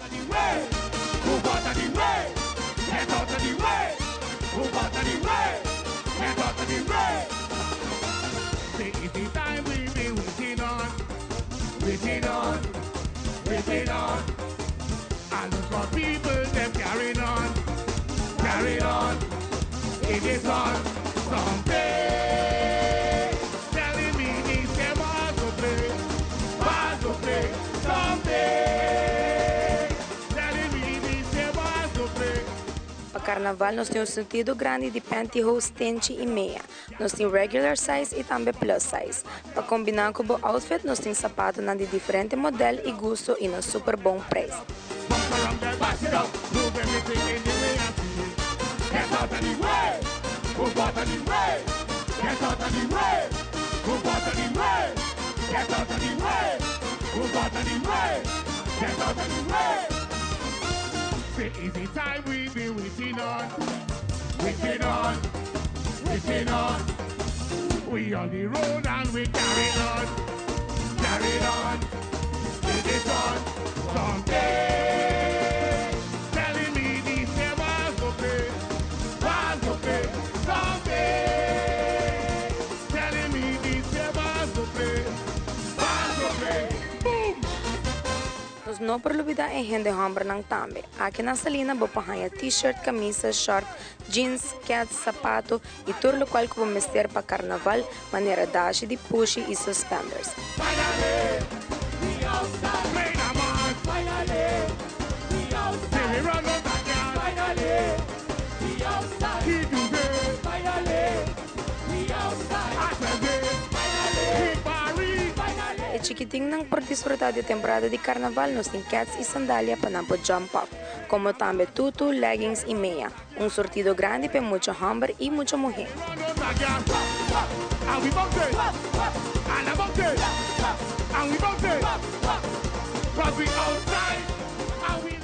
Pa karnaval nos tin un surtido grandi di pantyhose, tenchi i mea. Nos tin regular size i tambe plus size. Pa kombiná ku bo outfit nos tin sapatonan di diferente modèl i gusto i na super bon preis. Nos no por lubida e hende hombernan tambe. Aki na Salina bo por haña t-shirt, camisa, short, jeans, kets, sapato y tur locual cu bo mester pa carnaval, manera dashi di pushi y suspenders. E chikitinnan por disfruta di e temporada di carnaval, nos tin kets y sandalia pa nan por jump up, como tambe tutu, leggings y mea. Un surtido grandi p'e mucha hòmber i mucha muhé.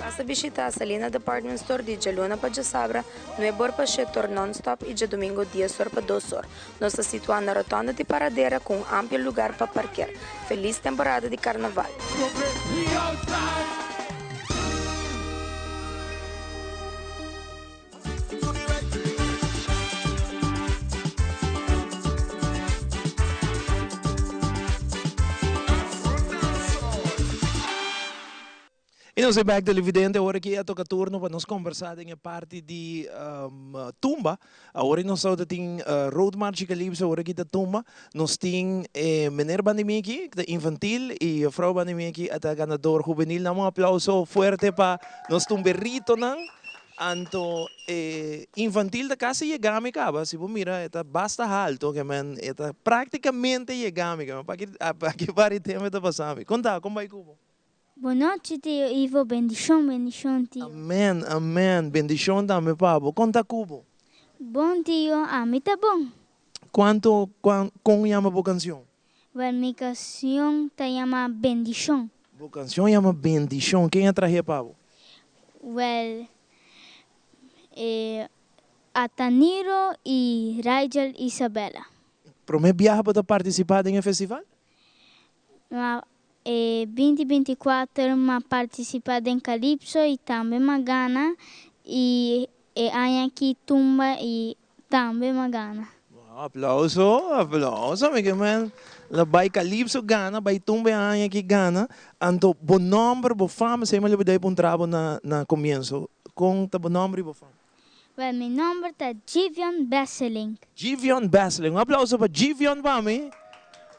Pasa bishita Salina Department Store di djaluna pa djasabra, nuebe or pa shete or non-stop y djadumingo dies or pa dos or. Nos ta situa na rotonda di Paradera cu un amplio lugar pa parker. Feliz temporada di Carnaval!
Y nos e bek televidente awor aki a toca turno pa nos conversa den e parti di tumba. Awor nos ta tin Road March y Calypso awor aki ta tumba. Nos tin e meneer Bandimiki ta infantil y juffrouw Bandimiki a ta ganador juvenil. Dame un aplauso fuerte pa nos tumberitonan. Anto e infantil ta casi yega mi caba. Si bo mira e ta basta halto ke men e ta practicamente yega mi ke men. Paki pari tempo e ta pasa mi. Conta, con bay cu bo?
Bon nochi tio Ivo bendishon bendishon tio.
Amen amen bendishon tambe pa bo kon ta ku bo?
Bon tio ami ta bon.
Kuanto kon yama bo kansion?
Wel mi kansion ta yama bendishon.
Bo kansion yama bendishon ken a trahe pa bo?
Wel e Ataniro y Rigel Isabella.
Prome biaha bo ta partisipa den e festival?
Ma e binti 24 m'a participa den Calypso y tambe m'a gana y e aña aki Tumba y tambe m'a gana.
Wow, aplauso, aplauso mi ke men la bay Calypso gana, bay Tumba e aña aki gana, anto bo nomber, bo fama, esey mi a lubida puntra bo na na comienzo, con ta bo nomber y bo fama?
Wel mi nomber ta Givion Besselink.
Givion Besselink, un aplauso pa Givion pa mi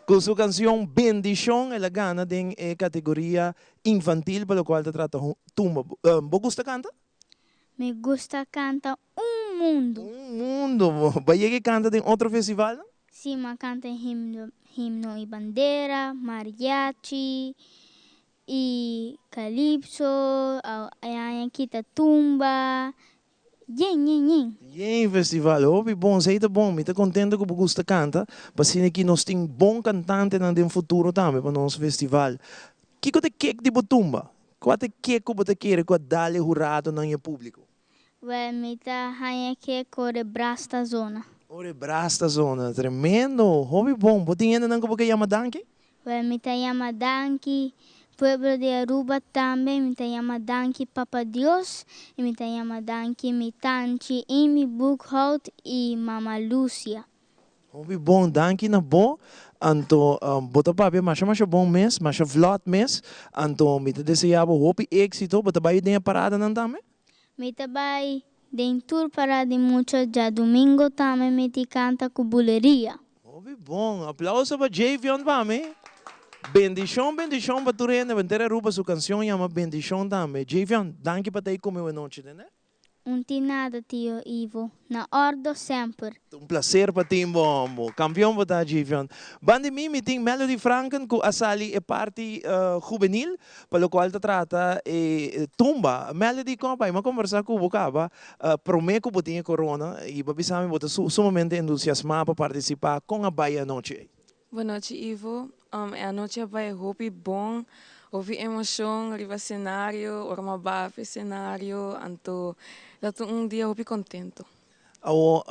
cu su cancion Bendicion el a gana den e categoria infantil pa locual ta trata tumba. Bo gusta canta?
Mi gusta canta un mundo.
Un mundo, bo a yega e canta den otro festivalnan?
Si, mi a canta himno y bandera, mariachi Y calypso, e aña aki ta tumba, yen yen yen.
Yen festival, hopi bon, esey ta bon, mi ta contento cu bo gusta canta, pa asina aki nos tin bon cantantenan den futuro tambe pa nos festival. Kico ta e kek di bo tumba? Cua ta e kek cu bo ta kere cu a dal e huradonan y e publico?
Wel mi ta haña ke kore bras ta zona.
Kore bras ta zona, tremendo, hopi bon. Bo tin hendenan ku bo ke yama danki?
Wel mi ta yama danki pueblo di Aruba tambe, mi ta yama danki Papa Dios y mi ta yama danki mi tanchi Amy Boekhout y mama Lucia.
Hopi bon, danki na bo. Anto bo ta papia masha masha bon mes, masha vlot mes. Anto mi ta desea bo hopi exito. Bo ta bai den e paradanan tambe?
Mi ta bai den tur parada di mucha djadumingo tambe mi ti canta cu buleria.
Hopi bon, aplauso pa Javion pa mi. Bendicion bendicion pa tur hende, henter Aruba su cancion yama bendicion tambe. Javion, danki pa ta ei cu mi wenochi tende.
Un tin nada tio Ivo, na ordo semper.
Ta un placer pa tin bo hombo. Campeon bo ta Javion. Banda di mi mi tin Melody Franken cu a sali e parti juvenil pa locual ta trata e tumba. Melody con a bay? Mi a conversa cu bo caba prome cu bo tin e corona y bo a bisa mi bo ta sumamente entusiasma pa participa. Con a bay e anochi ey?
Bon nochi Ivo. E anochi a bai hopi bon, hopi emocion riba scenario, ora mi a baha p'e scenario, anto ta ta un dia hopi contento.
Awo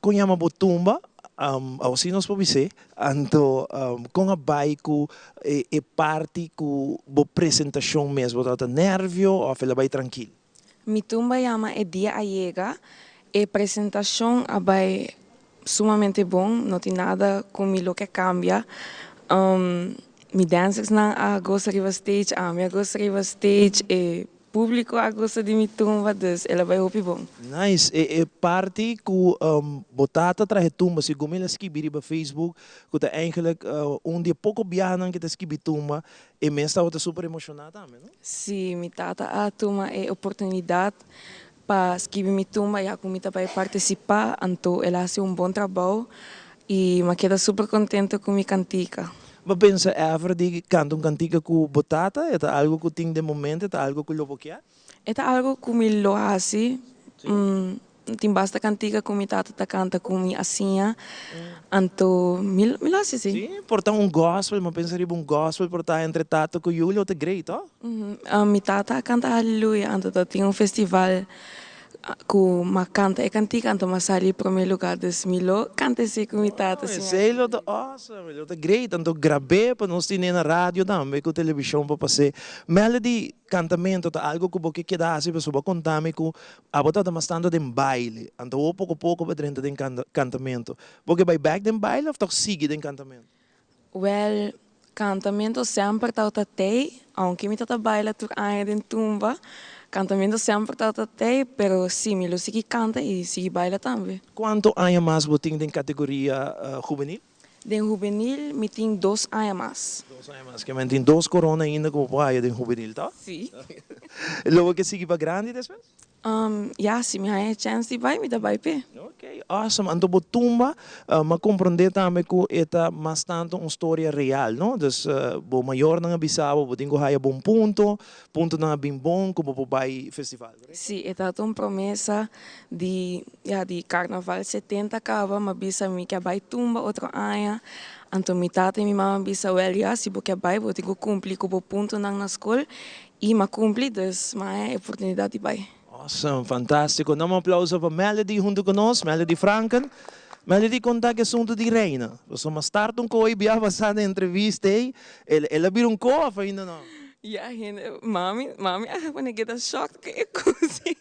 con yama bo tumba? Awo si nos por bis'é. Anto con a bai cu e parti cu bo presentacion mes? Bo tabata nervio of el a bai trankil?
Mi tumba yama E Dia A Yega. E presentacion a bai sumamente bon, no tin nada cu mi lo ke cambia. Mi dancersnan a goza riba stage, ami a goza riba stage, e publico a goza di mi tumba, dus el a bai hopi bon.
Nice, e parti cu bo tata trahe tumba, segun mi el a skibi riba Facebook, cu ta eigenlijk un di e poco biahanan cu e ta skibi tumba, E mes tabata super emoshoná tambe, no?
Sí, mi tata a tuma e oportunidat pa skibi mi tumba ya ku mi ta bai partisipá, anto el a hasi un bon trabou i mi a keda super kontento ku mi kantika.
Bo pensa ever di kanta un kantika ku bo tata? E ta algu ku tin den bo mente? E ta algu ku lo bo kier?
E ta algu ku mi lo hasi. Tin basta cantica cu mi tata ta canta cu mi a siña, anto mi mi lo haci si.
Sí, por ta un gospel, mi a pensa riba un gospel por ta entre tata cu yu lo ta great, oh.
Mi tata a canta Hallelujah, anto ta tin un festival cu mi a canta e cantica anto mi a sali prome lugar, dus mi lo canta esey cu mi tata si mi a.
Esey lo ta awesome, lo ta great, anto grab'é pa nos tine na radio tambe cu television pa pas'é. Melody, cantamento ta algo cu bo ke keda haci pasobra bo a conta mi cu Abo tabata mas tanto den baile, anto awor poko poko bo a drenta den kantamento. Bo ke bai bek den baile of tok sigui den kantamento?
Wel, kantamento semper tabata tei, aunke mi tabata baila tur aña den tumba, kantamento semper tabata tei, pero si, mi lo sigui kanta i sigui baila tambe.
Kuanto aña mas bo tin den kategoria hubenil?
Den hubenil mi tin dos aña mas.
Dos aña mas. Ke men tin dos korona ainda ku bo por haya den hubenil, to?
Si.
Lo bo ke sigui pa grandi despues?
Ya, si mi haña e chèns di bai, mi ta bai p'e.
Ok, awesome. Anto bo tumba, m'a komprondé tambe ku e ta mas tantu un storia real, no? Dus bo mayornan a bisa bo, bo tin ku haya bon punto, puntonan a bin bon ku bo por bai festival.
Sí, e tabata un promesa di, ya, di Carnaval 70 caba, m'a bisa mi ke a bai tumba otro aña, anto mi tata y mi mama a bisa, wel ya, si bo ke bai bo tin cu cumpli cu bo puntonan na scol, y m'a cumpli, dus m'a haña e oportunidad di bai.
Awesome, fantastico. Nan un aplauso pa Melody hunto cu nos, Melody Franken. Melody conta ki asunto di Reina. Pasobra mas tarde un coe bia pasa den entrevista ey, el a bira un coe of ainda no?
Ya hende, mami, mami a pone keda shocked ku e kos ei.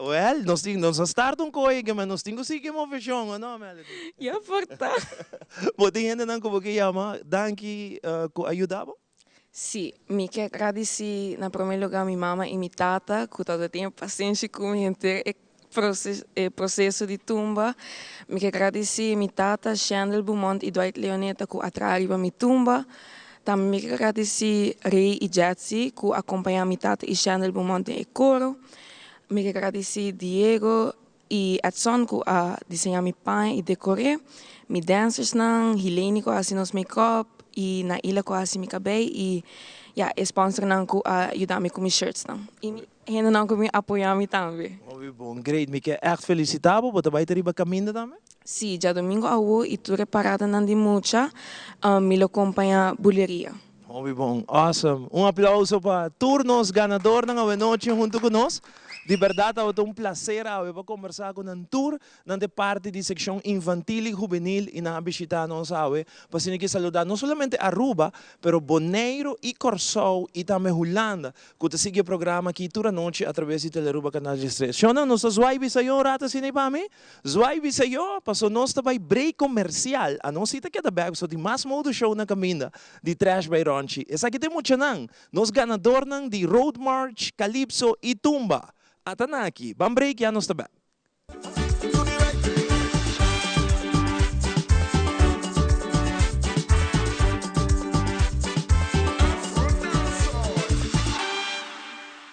Well, nos tin, nos a start un koe ke, ma nos tin ku sigui e moveshon, o no, Melody?
Ya por ta.
Bo tin hendenan ku bo ke yama danki ku a yuda bo?
Sí, mi ke gradisí na promé lugá mi mama i mi tata ku tabata tin e pasenshi ku mi henter e e proseso di tumba. Mi ke gradisí mi tata Shendel Beaumont i Dwight Leoneta ku a traha riba mi tumba. Tambe mi ke gradisí Ray i Jetsie ku a kompañá mi tata i Shendel Beaumont den e koro. Mi ke gradisí Diego i Edson ku a diseñá mi paña i dekor'é. Mi dancersnan, Hileni ku a hasi nos make-up i Naila ku a hasi mi kabei i ya e sponsornan ku a yuda mi ku mi shirtsnan. I mi Hendenan ku bin apoyá mi tambe.
Hopi bon, great. Mi ke ègt felisitá bo. Bo ta bai ta riba kaminda tambe?
Sí, djadumingu awo i tur e paradanan di mucha, mi lo kompañá Buleria.
Hopi bon, awesome. Un aplauso pa tur nos ganadornan awenochi huntu ku nos. Di bèrdat tabata un plaser awe pa kombersá ku nan tur. Nan ta e parti di sekshon infantil i hubenil i nan a bishitá nos awe pa asina ki saludá no solamente Aruba, pero Boneiru i Kòrsou i tambe Hulanda ku ta sigui e programa aki tur anochi atraves di Telearuba Kanal 13. Shonnan, nos ta zwai bisa yo un rato asina ei pa mi? Zwai bisa yo, paso nos ta bai break komersial. Anos si ta keda bèk paso tin mas modo show na kaminda di Trash by Ronchi. Esaki ta e muchanan, nos ganadornan di Road March, Calypso i Tumba. Ata nan aki. Ban break ya nos ta bèk.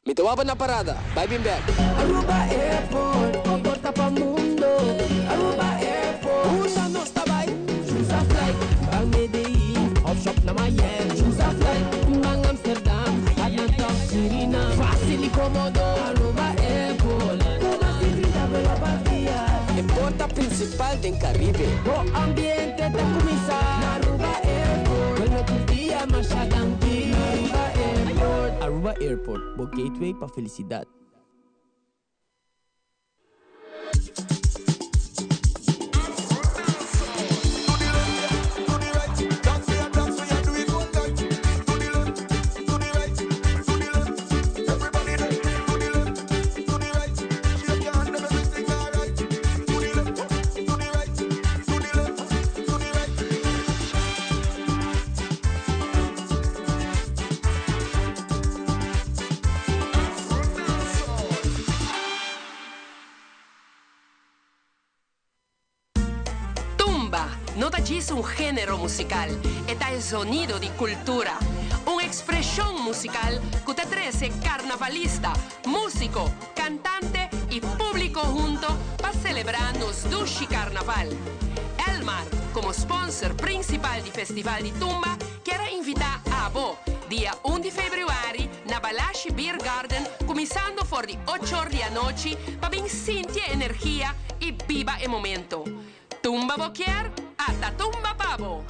Mi ta wak na parada, bai bin bek.
Aruba Airport, bo porta pa mundo. Aruba Airport,
unda nos ta bai?
Choose a flight, ban Medellin of shop na Miami. Choose a flight, ban Amsterdam, Atlanta of Suriname. Facil y comodo, Aruba Airport. Cu mas di 30 vuelo pa dia.
E porta principal den Caribe.
Bo ambiente ta cuminsa na Aruba Airport. Vuelo tur dia, masha danki. Na Aruba Airport.
Aruba Airport, bo gateway pa felicidad.
Tumba no ta djis un género musikal, e ta e zonido di kultura. Un ekspreshon musikal ku ta trese karnavalista, músiko, kantante i públiko hunto pa selebrá nos dushi karnaval. Elmar, komo spònser prinsipal di Festival di Tumba, kier a invitá abo. Dia 1 di februari na Balashi Beer Garden kuminsando for di ocho or di anochi pa bin sinti e energia i biba e momento. Tumba bo kier? Ata tumba pa bo!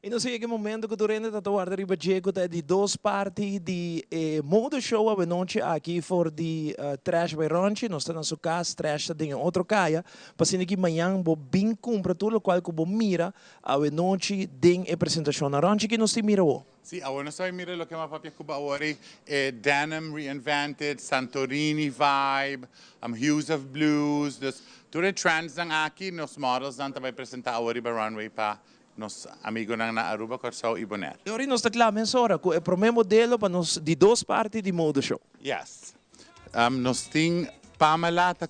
Y nos a yega e momento cu tur hende ta ta warda riba dje cu ta e di dos parti di e mode show awenochi aki for di Trash by Ronchi. Nos ta na su cas, Trash ta den e otro caya. Pa asina ki mañan bo bin cumpra tur locual cu bo mira awe nochi den e presentacion. Ronchi, ki nos tin mira awo?
Si, awo nos ta bay mira loke m'a papia cu bo awor ei, e denim reinvented, Santorini vibe, hues of blues, dus tur e trendsnan aki nos modelsnan ta bay presenta awor riba runway pa nos amigonan na Aruba, Corsou y Bonaire.
E ora nos ta cla mesora cu e prome modelo pa nos di dos parti di mode show.
Yes. Nos tin Pamela ta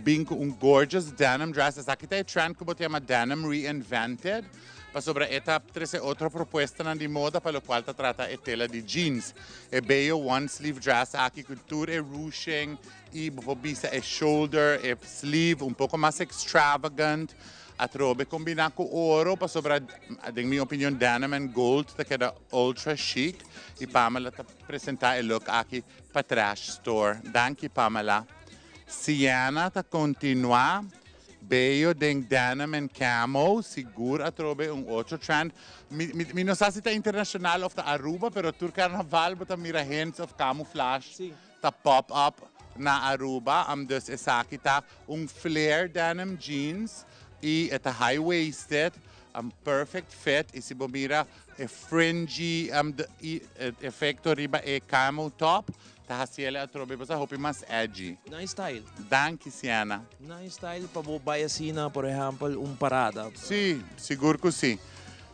bin cu un gorgeous denim dress. Esaki ta e trend cu bo ta yama denim reinvented, pasobra e ta trece otro propuestanan di moda pa locual ta trata e tela di jeans. E bello one sleeve dress aki cu tur e ruching y bo por bisa e shoulder, e sleeve un poco mas extravagant. Atrobe combina cu oro pasobra den mi opinion denim and gold ta keda ultra chic y Pamela ta presenta e look aki pa Trash Store. Danki Pamela. Sienna ta continua bello den denim and camo, sigur atrobe un otro trend. Mi, mi, mi no sa si ta internacional of ta Aruba, pero tur carnaval bo ta mira hints of camouflage ta pop up na Aruba. Dus esaki ta un flare denim jeans y e ta high waisted, perfect fit y si bo mira e fringy efecto riba e camo top ta haciele atrobe bo sa hopi mas edgy.
Nice style.
Danki Sienna.
Nice style pa bo bay asina por ehempel un parada.
Si, sigur cu si.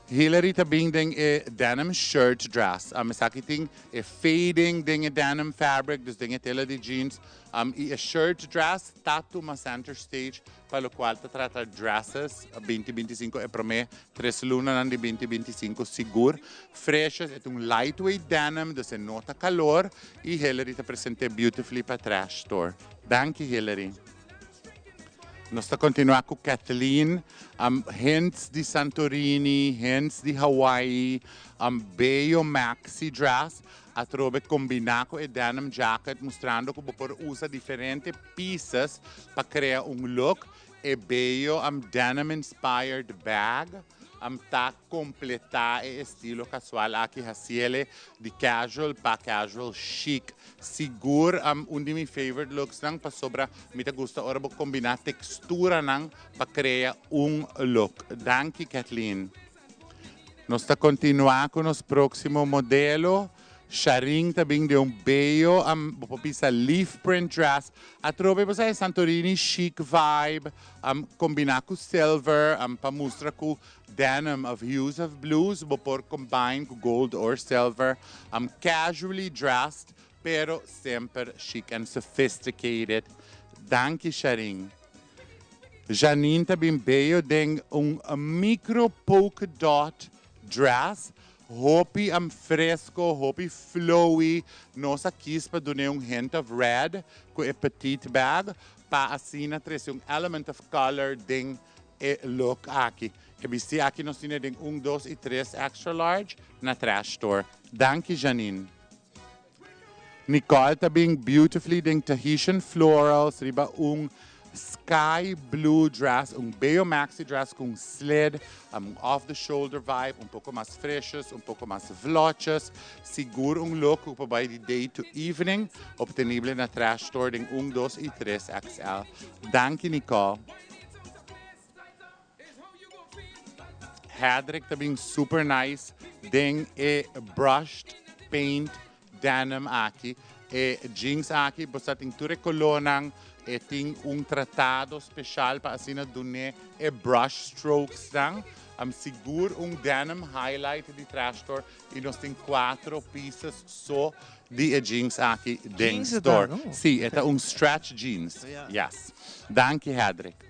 Hillary ta bin den e denim shirt dress. Esaki tin e fading den e denim fabric, dus den e tela di jeans. Y e shirt dress ta tuma center stage pa locual ta trata dresses 2025, e prome tres lunanan di 2025 sigur. Freshes, e ta un lightweight denim, dus e no ta calor. Y Hillary ta presente beautifully pa Trash Store. Danki Hillary. Nos ta continua cu Kathleen, hints di Santorini, hints di Hawaii, bello maxi dress, atrobe combina cu e denim jacket, mustrando cu bo por usa diferente pieces pa crea un look. E bello denim inspired bag ta completa e estilo casual aki, haciele di casual pa casual chic. Sigur un di mi favorite looks nan pasobra mi ta gusta ora bo combina textura nan pa crea un look. Danki Kathleen. Nos ta continua cu nos proximo modelo. Sharin ta bin den un bello, bo por bisa leaf print dress. Atrobe bo sa e Santorini chic vibe, combina cu silver, pa mustra cu denim of hues of blues, bo por combine cu gold or silver. Casually dressed, pero semper chic and sophisticated. Danki Sharin. Janine ta bin bello den un micro polka dot dress. Hopi fresco, hopi flowy. Nos a kies pa duna un hint of red cu e petite bag pa asina trece un element of color den e look aki. E bisti aki nos tin den 1, 2 y 3 extra large na Trash Store. Danki Janine. Nicole ta bin beautifully den Tahitian florals riba un sky blue dress, un bello maxi dress cu slit, un off the shoulder vibe, un poco mas freshes, un poco mas vlotjes. Sigur un look pa bay di day to evening, obtenibel na Trash Store den 1, 2 y 3 XL. Danki Nicole. Hedrick ta bin super nice den e brushed paint denim aki. E jeans aki bo sa tin tur e colornan, e tin un tratado special pa asina dune e brush strokes nan. Am sigur un denim highlight di Trash Store y nos tin cuatro pieces so di e jeans aki den
Jeans e ta,
store.
no?
Si, e ta un stretch jeans. Yes. Danki Hedrick.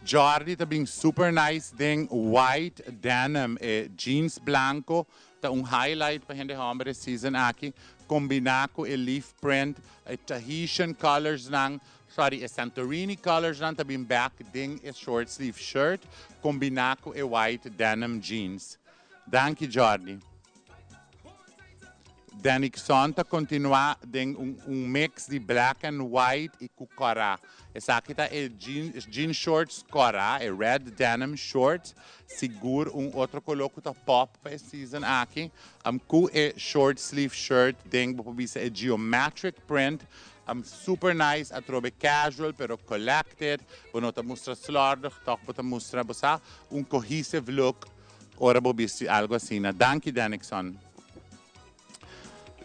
Jordi ta bin super nice den white denim. E jeans blanco ta un highlight pa hende homber e season aki. Combina cu e leaf print, e Tahitian colors nan, sorry, e Santorini colors nan ta bin back den e short sleeve shirt combina cu e white denim jeans. Danki Jordi. Danickson ta kontinuá den un un mix di black and white i ku kòrá. Esaki ta e jean jean shorts kòrá, e red denim shorts, sigur un otro koló ku ta pop pa e season aki. Ku e short sleeve shirt den bo por bisa e geometric print, super nice, atrobe casual pero collected, bo no ta mustra slòrdig, tòg bo ta mustra bo sa un cohesive look ora bo bisti algu asina. Danki Danickson.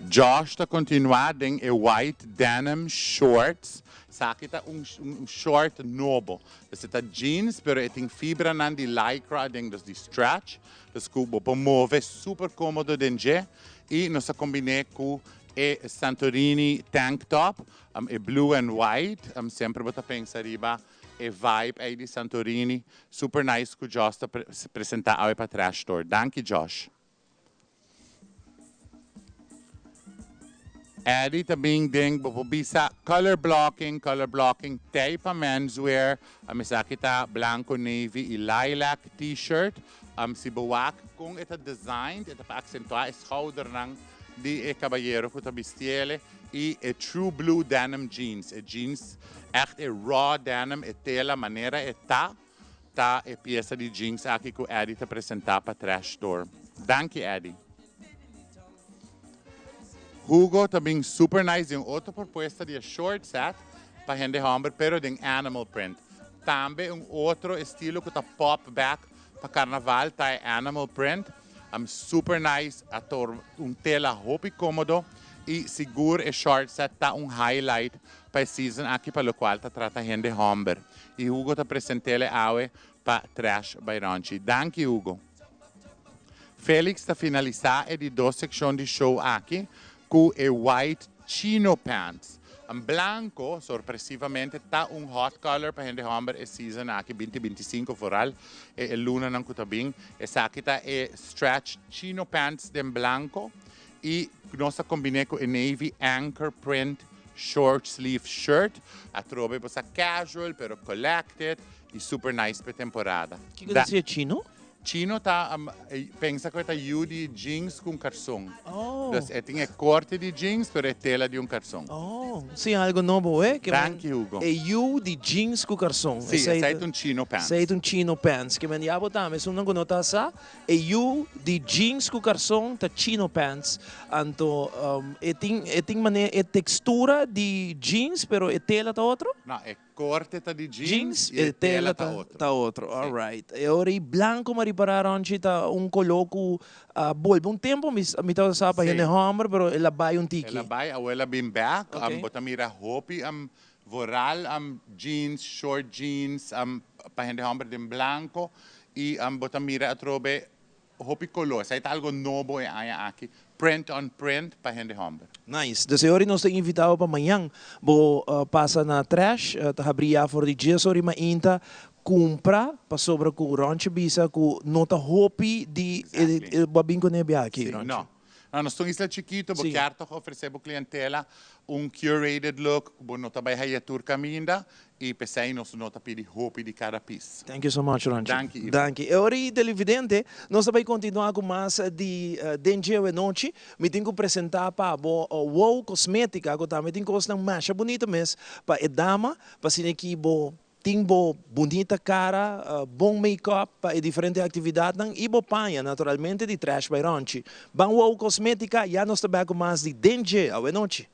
Josh ta kontinuá den e white denim shorts. Esaki ta un un short nobo. Dus e ta jeans pero e tin fibranan di lycra aden, dus di stretch. Dus ku bo por move super komodo den dje. I nos a kombiné ku e Santorini tank top, e blue and white. Semper bo ta pensa riba e vibe ei di Santorini. Super nice ku Josh ta presentá awe pa Trash Store. Danki Josh. Eddie ta bin den bo por bisa color blocking, color blocking tei pa menswear. Am esaki ta blanco, navy y lilac t-shirt. Am si bo wak con e ta designed, e ta pa accentua e schoudernan di e cabayero cu ta bistiele y e true blue denim jeans, e jeans echt e raw denim, e tela manera e ta. Ta e piesa di jeans aki ku Eddie ta presentá pa Trash Store. Danki Eddie. Hugo ta bin super nice den otro propuesta di e short set pa hende homber pero den animal print. Tambe un otro estilo ku ta pop back pa carnaval ta e animal print. Super nice, a tor un tela hopi komodo i sigur e short set ta un highlight pa e season aki pa lokual ta trata hende homber. I Hugo ta presentele awe pa Trash by Ronchi. Danki Hugo. Felix ta finalisa e di dos sekshon di show aki ku e white chino pants. Blanko, sorpresivamente, ta un hot color pa hende homber e season aki, binti 25 vooral e lunanan ku ta bin. Esaki ta e stretch chino pants den blanko i nos a kombin'é ku e navy anchor print short sleeve shirt. Atrobe bo sa casual pero collected i super nice p'e temporada.
Kiko ta siña chino?
Chino ta pensa ku e ta yu di jeans ku un karson. Dus e tin e korte di jeans pero e tela di un karson.
Oh, siña algo nobo eh.
Danki Hugo.
E yu di jeans ku karson.
Si, esei ta un chino pants.
Esei ta un chino pants. Ke men yabo tambe esunnan ku no ta sa, e yu di jeans ku karson ta chino pants. Anto e tin e tin manera e tekstura di jeans pero e tela ta otro?
No, e korte ta di jeans
Jeans,
i e
e tela
tela ta
ta
otro.
ta otro. Alright. E ora ei blanco m'a ripará Ronchi ta un koló ku a bolbe un tempu mi mi tabata sa pa hende hòmber pero el a bai un
El a
tiki.
bai, awor el a bin bèk.
Oké.
Bo ta mira hopi vooral jeans, short jeans pa hende hòmber den blanco i bo ta mira atrobe hopi koló. Esei ta algo nobo e aña aki, print on print pa hende hòmber.
Nice. Dus e ora nos ta invita bo pa mañan bo pasa na Trash, ta habri ya for di dies ora i mainta, kumpra pasobra ku Ronchi bisa ku no ta hopi di bo a bin kuné bia aki,
Sí,
Ronchi.
no. No, nos ta un isla chikito, bo
Sí.
kier tòg ofresé bo klientela un curated look ku bo no ta bai haya tur kaminda i p'esei nos no ta pidi hopi di kada pis.
Thank you so much, Ronchi.
Danki, Ivo.
Danki. E ora i televidente, nos ta bai kontinuá ku mas di Den Djeu e Nochi. Mi tin ku presentá pa bo Wow Kosmétika ku tambe tin kosnan masha bunita mes pa e dama, pa asina ki bo Tin bo bunita cara, bon make-up pa e diferente actividadnan y bo paña naturalmente di Trash by Ronchi. Ban Wow Cosmetica, ya nos ta bek cu mas di Den Dje awenochi.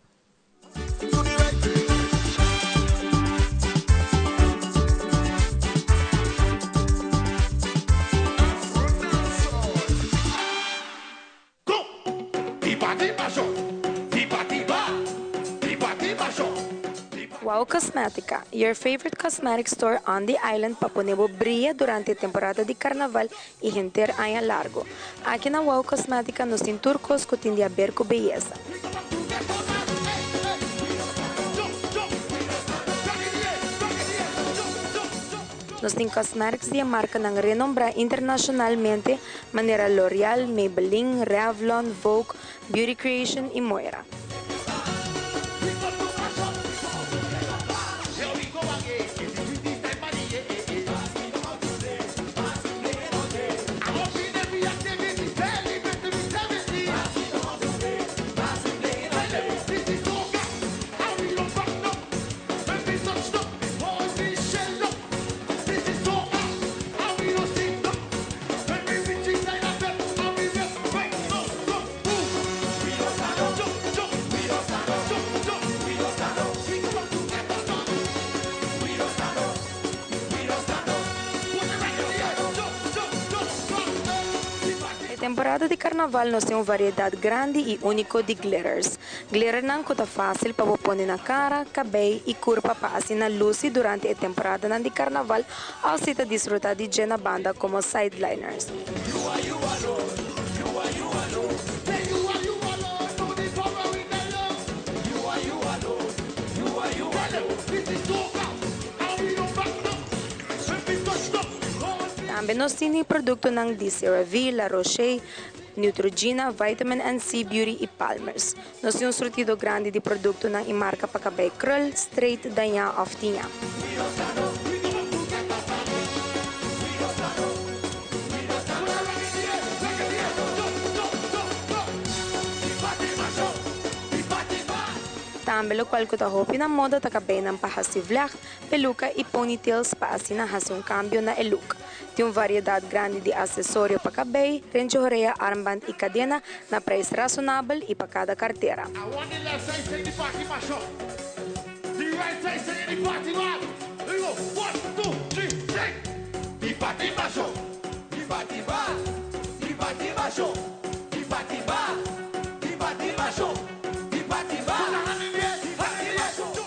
Wow Cosmetica, your favorite cosmetic store on the island pa pone bo bria durante e temporada di carnaval y henter aña largo. Aki na Wow Cosmetica nos tin tur cos cu tin di haber cu beyesa. Nos tin cosmetics di e marcanan renombra internacionalmente manera L'Oreal, Maybelline, Revlon, Vogue, Beauty Creation y Moira. E temporada di carnaval nos tin un variedad grandi y unico di glitters. Glitternan cu ta facil pa bo pone na cara, cabey y curpa pa asina luci durante e temporadanan di carnaval of si ta disfruta di dje na banda como sideliners. Tambe nos tin e productonan di CeraVe, La Roche, Neutrogena, Vitamin NC Beauty y Palmer's. Nos tin un surtido grandi di productonan y marca pa cabey krul, straight, dañá of tiñá. Tambe locual cu ta hopi na moda ta cabeynan pa haci vlecht, peluca y ponytails pa asina haci un cambio na e look. Tin un variedat grandi di asesorio pa kabei, renchi horea, armband i kadena na preis rasonabel i pa kada kartera.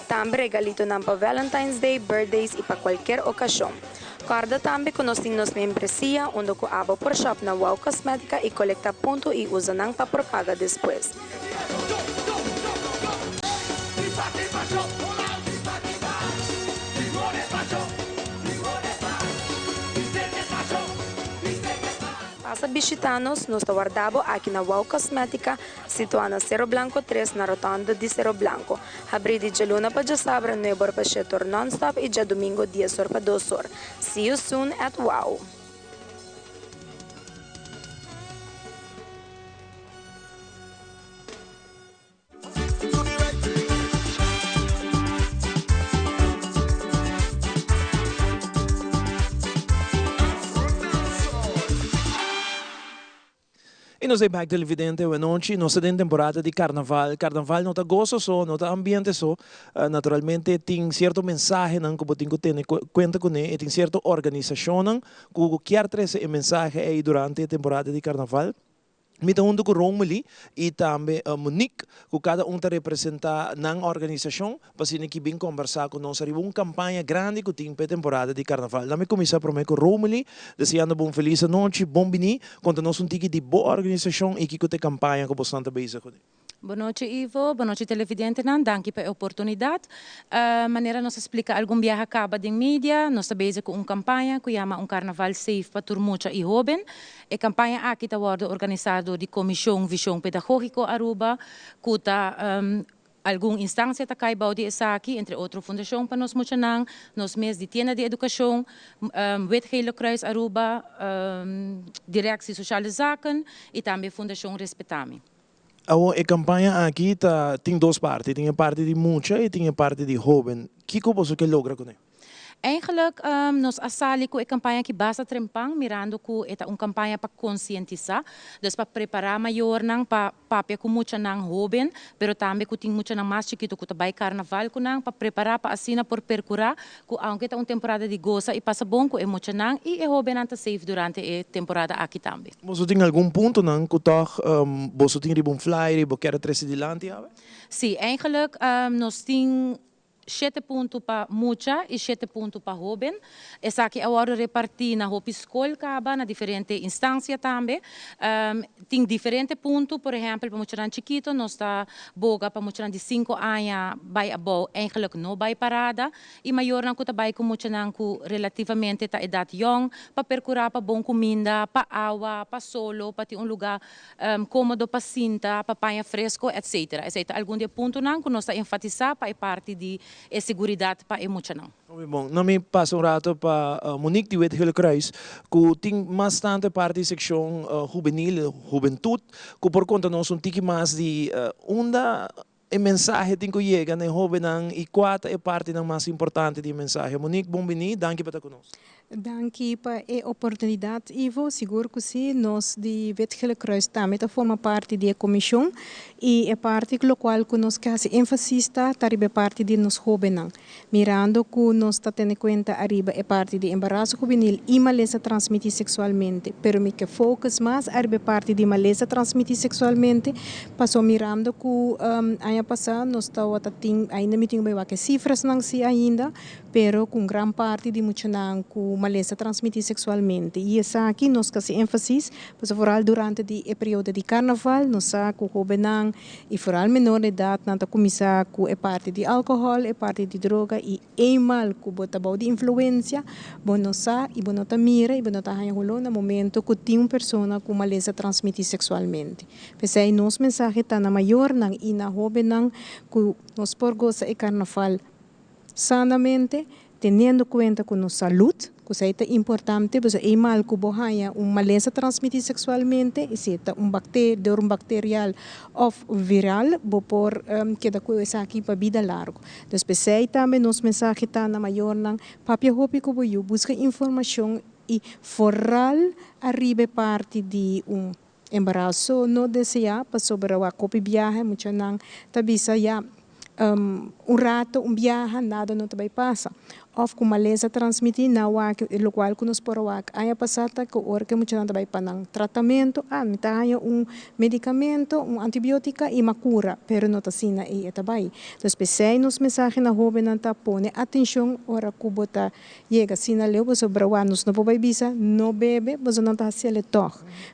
Tambe regalitonan pa Valentine's Day, birthdays i pa kualker okashon. Corda tambe cu nos tin nos membresia unda cu abo por shop na Wow Cosmetica y colecta punto y usa nan pa por paga despues. Pasa bishita nos, nos ta warda bo aki na Wow Cosmetica, situa na Cerro Blanco tres na rotonda di Cerro Blanco. Habrí di djaluna pa djasabra nuebe or pa shete or nònstòp i djadumingo dies or pa dos or. See you soon at Wow!
I nos ei bek televidente awenochi, nos ta den temporada di karnaval. Karnaval no ta goso so, no ta ambiente so. Naturalmente tin sierto mensahenan ku bo tin ku tene kuenta kuné i tin sierto organisashonnan ku kier trese e mensahe ei durante e temporada di karnaval. Mi ta huntu ku Romely i tambe Monique ku kada un ta representá nan organisashon. Pa asina ki bin kombersá ku nos ariba un kampaña grandi ku tin pa e temporada di karnaval. Laat mi kuminsá promé ku Romely, deseando bo un felis anochi, bon biní. Konta nos un tiki di bo organisashon i kiko ta e kampaña ku bosnan ta bezig kuné.
Bon nochi Ivo, bon nochi televidentenan, danki pa e oportunidat. Manera nos a splika algun biaha kaba den media, nos ta bezig ku un kampaña ku yama Un Karnaval Safe pa tur mucha i hóben. E kampaña aki ta wòrdu organisá dor di Komishon Vishon Pedagógiko Aruba ku ta Algun instancia ta cay bao di esaki, entre otro Fundacion pa Nos Muchanan, Nos Mes di Tienda di Educacion, Wit Gele Kruis Aruba, Directie Sociale Zaken y tambe Fundacion Respetami.
Awor e campaña aki ta tin dos parti, tin e parti di mucha y tin e parti di hoben. Kico boso ke logra cune?
Eigenlijk nos a sali ku e kampaña aki basta trempan mirando ku e ta un kampaña pa konsientisá, dus pa prepará mayornan pa papia ku muchanan hóben, pero tambe ku tin muchanan mas chikitu ku ta bai karnaval ku nan pa prepará pa asina por perkurá ku aunke ta un temporada di gosa i pasa bon ku e muchanan i e hóbennan ta safe durante e temporada aki tambe.
Boso tin algun puntonan ku tòg boso tin riba un flyer i bo kier a trese dilanti awe?
Sí, eigenlijk nos tin. Shete punto pa mucha y shete punto pa hoben. Esaki a wordo reparti na hopi scol caba, na diferente instancia tambe. Tin diferente punto, por ehempel pa muchanan chikito nos ta boga pa muchanan di cinco aña bay abou eigenlijk no bay parada y mayornan cu ta bay cu muchanan cu relativamente ta edad yong pa percura pa bon cuminda, pa awa, pa solo, pa tin un luga Komodo pa sinta, pa paña fresco, etc. Esei ta algun di e puntonan ku nos ta enfatisá pa e parti di e seguridat pa e muchanan.
Hopi bon. No mi pasa un rato pa Monique di Wit Gele Kruis ku tin mas tantu e parti di sekshon hubenil, hubentut, ku por konta nos un tiki mas di unda e mensahe tin ku yega na e hóbennan i kua ta e partinan mas importante di e mensahe. Monique, bon bini, danki pa ta ku nos.
Danki pa e oportunidat, Ivo. Sigur ku si, nos di Wit Gele Kruis tambe ta forma parti di e komishon i e parti lokual ku nos ke hasi énfasis ta ta riba e parti di nos hóbennan. Mirando ku nos ta tene kuenta ariba e parti di embaraso hubenil i malesa transmití seksualmente, pero mi ke focus mas ariba e parti di malesa transmití seksualmente, paso mirando ku aña pasá nos tawata tin, ainda mi tin ku bai wak e sifrasnan si ainda, pero ku un gran parti di muchanan ku malesa transmití seksualmente. I esaki nos ta hasi énfasis, pasobra foral durante di e periodo di karnaval nos sa ku hóbennan I foral menor edat nan ta kuminsá ku e parti di alkohòl, e parti di droga i eenmaal ku bo ta bou di influensia, bo no sa i bo no ta mira i bo no ta haña holó na momento ku tin un persona ku malesa transmití seksualmente. P'esei nos mensahe ta na mayornan i na hóbennan ku nos por gosa e karnaval sanamente, teniendo kuenta ku nos salud, ku esei ta importante, pasobra ei mal ku bo haña un malesa transmití seksualmente, i si e ta un bakteria, dor un bakterial òf viral, bo por keda ku esaki pa bida largu. Dus p'esei tambe nos mensahe ta na mayornan, papia hopi ku bo yu, buska informashon i foral ariba e parti di un embaraso no deseá, pasobra wak hopi biaha e muchanan ta bisa ya un rato, un biaha, nada no ta bai pasa. Òf ku malesa transmití na wak, lokual ku nos por a wak aña pasá ta ku ora ku e muchanan ta bai pa nan tratamentu, ah mi ta haña un medikamento, un antibiótika i m'a kura, pero no ta asina ei e ta bai. Entonces p'esei nos mensahe na hóbennan ta pone atenshon ora ku bo ta Yega asina leu pasobra wak nos no por bai bisa no bebe pasobra nan ta hasiel e tog.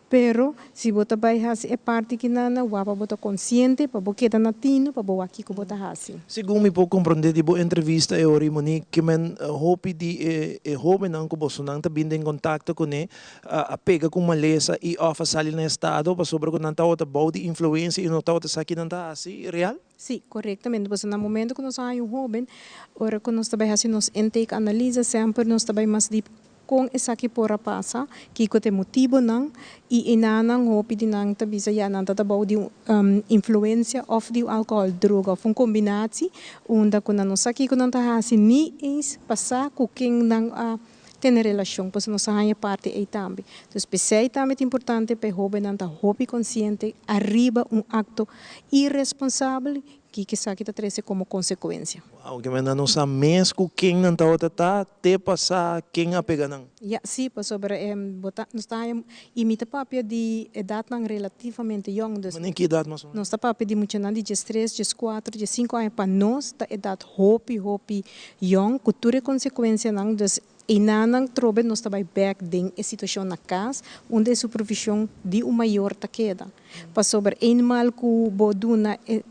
Pero si bo ta bai hasi e parti kinana wak pa bo ta konsiente pa bo keda na tino pa bo wak kiko bo ta hasi.
Segun mi por komprondé di bo entrevista e ora Monique ke men hopi di e hóbennan ku bosonan ta bin den kontakto kuné a pega ku malesa i òf a sali na estado pasobra ku nan tabata bou di influensia i no tabata sa ki nan ta hasi real?
Sí, korektamente. Pasobra na momento ku nos a haña un hóben, ora ku nos ta bai hasi nos intake analisa, semper nos ta bai mas dip kon esaki por a pasa, kiko ta e motibonan, i enanan hopi di nan ta bisa ya nan ta ta bou di un influensia òf di un alkohòl, droga òf un kombinatsi unda ku nan no sa kiko nan ta hasi ni eens pa sa ku ken nan a tene relashon, pasobra nos a haña parti ei tambe. Dus p'esei tambe ta importante pa e hóbennan ta hopi konsiente ariba un akto iresponsabel kiko esaki ta trese komo konsekuensia.
Wow, ke nan no sa mes ku ken nan tabata ta te pa sa ken a pega nan.
Ya, sí, pasobra bo ta, nos ta haña, i mi ta papia di edatnan relativamente yòn, dus.
Manera ki edat mas o menos?
Nos ta papia di muchanan di diestres, dieskuater, diesinku aña, pa nos ta edat hopi, hopi Yòn ku tur e konsekuensianan, dus einanan trobe nos ta bai bèk den e situashon na kas unda e supervishon di un mayor ta keda. Pasobra eenmaal ku bo duna e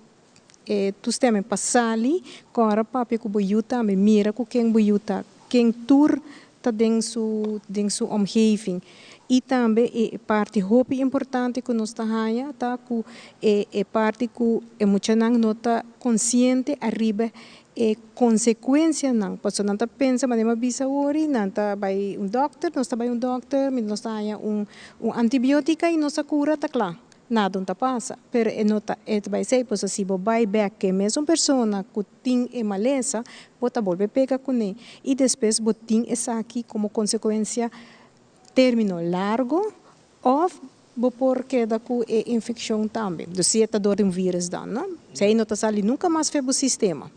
e toestemming pa sali, kòrda papia ku bo yu tambe, mira ku ken bo yu ta, ken tur ta den su den su omgeving. I tambe e parti hopi importante ku nos ta haña ta ku e e parti ku e muchanan no ta konsiente ariba E konsekuensianan, pasobra nan ta pensa manera mi a bisa awor, nan ta bai un dòkter, nos ta bai un dòkter, mi nos ta haña un un antibiotika i nos a kura ta kla, nada no ta pasa. Pero e no ta e ta bai esei, pasobra si bo bai bèk ku e mesun persona ku tin e malesa, bo ta bolbe pega kuné i despues bo tin esaki komo konsekuensia término largo òf bo por keda ku e infekshon tambe. Dus si e ta dor di un vírus dan, no? Esei no ta sali nunka mas fe bo sistema.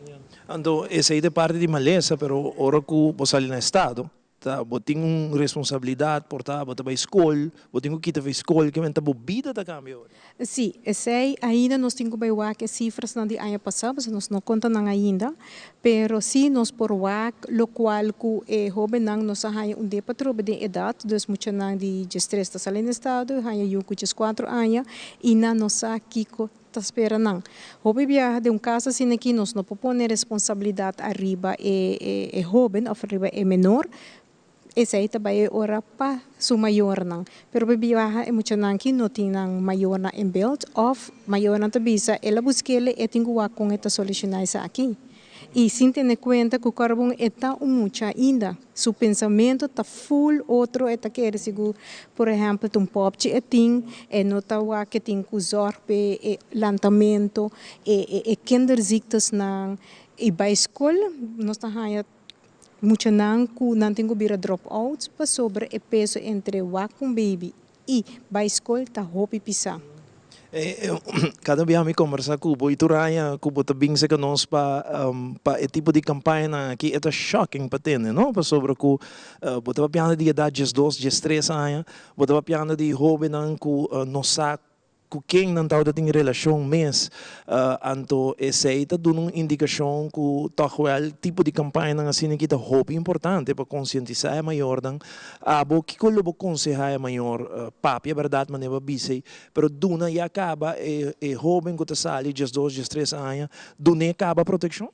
Anto esei ta e parti di malesa, pero ora ku bo sali na estado. Ta bo tin un responsabilidad por ta bo ta bay scol, bo tin cu kita fey scol, kimen ta bo bida ta cambia ora.
Si, esey ainda nos tin cu bay wak e cifrasnan di aña pasa, pasobra nos no conta nan ainda, pero si nos por wak locual cu e hobennan nos a haya un depa trobe den edad, dus muchanan di diestres ta sali na estado, haya yu cu diescuatro aña y nan no sa kico ta spera nan. Hopi biaha den un cas asina aki nos no por pone responsabilidad ariba e e hoben of ariba e menor, esey ta bay e ora pa su mayornan. Pero hopi biaha e muchanan aki no tin nan mayornan en beeld of mayornan ta bisa el a busk'el e tin cu wak con e ta soluciona esaki. Y sin tene cuenta cu carbon e ta un mucha ainda, su pensamento ta full otro, e ta kere sigur, por ehempel ta un popchi e tin, e no ta wak e tin cu zorg p'e e lantamento, e e e kinderziektes-nan, y bay scol nos ta haya muchanan cu nan tin cu bira drop outs pasobra e peso entre wak cu un baby y bay scol ta hopi pisa.
Cada biaha mi conversa cu bo y tur aña cu bo ta bin cerca nos pa pa e tipo di campañanan aki e ta shocking pa tende no pasobra cu bo ta papiando di edad diesdos diestres aña bo ta papiando di hobennan cu no sa cu ken nan tabata tin relacion mes anto esey ta duna un indicacion cu toch wel tipo di campañanan asina aki ta hopi importante pa concientisa e mayornan. Abo kico lo bo conseha e mayor papia berdad manera bo a bisa ey Pero duna ya caba e e hoben cu ta sali diesdos, diestres aña, dun'é caba proteccion?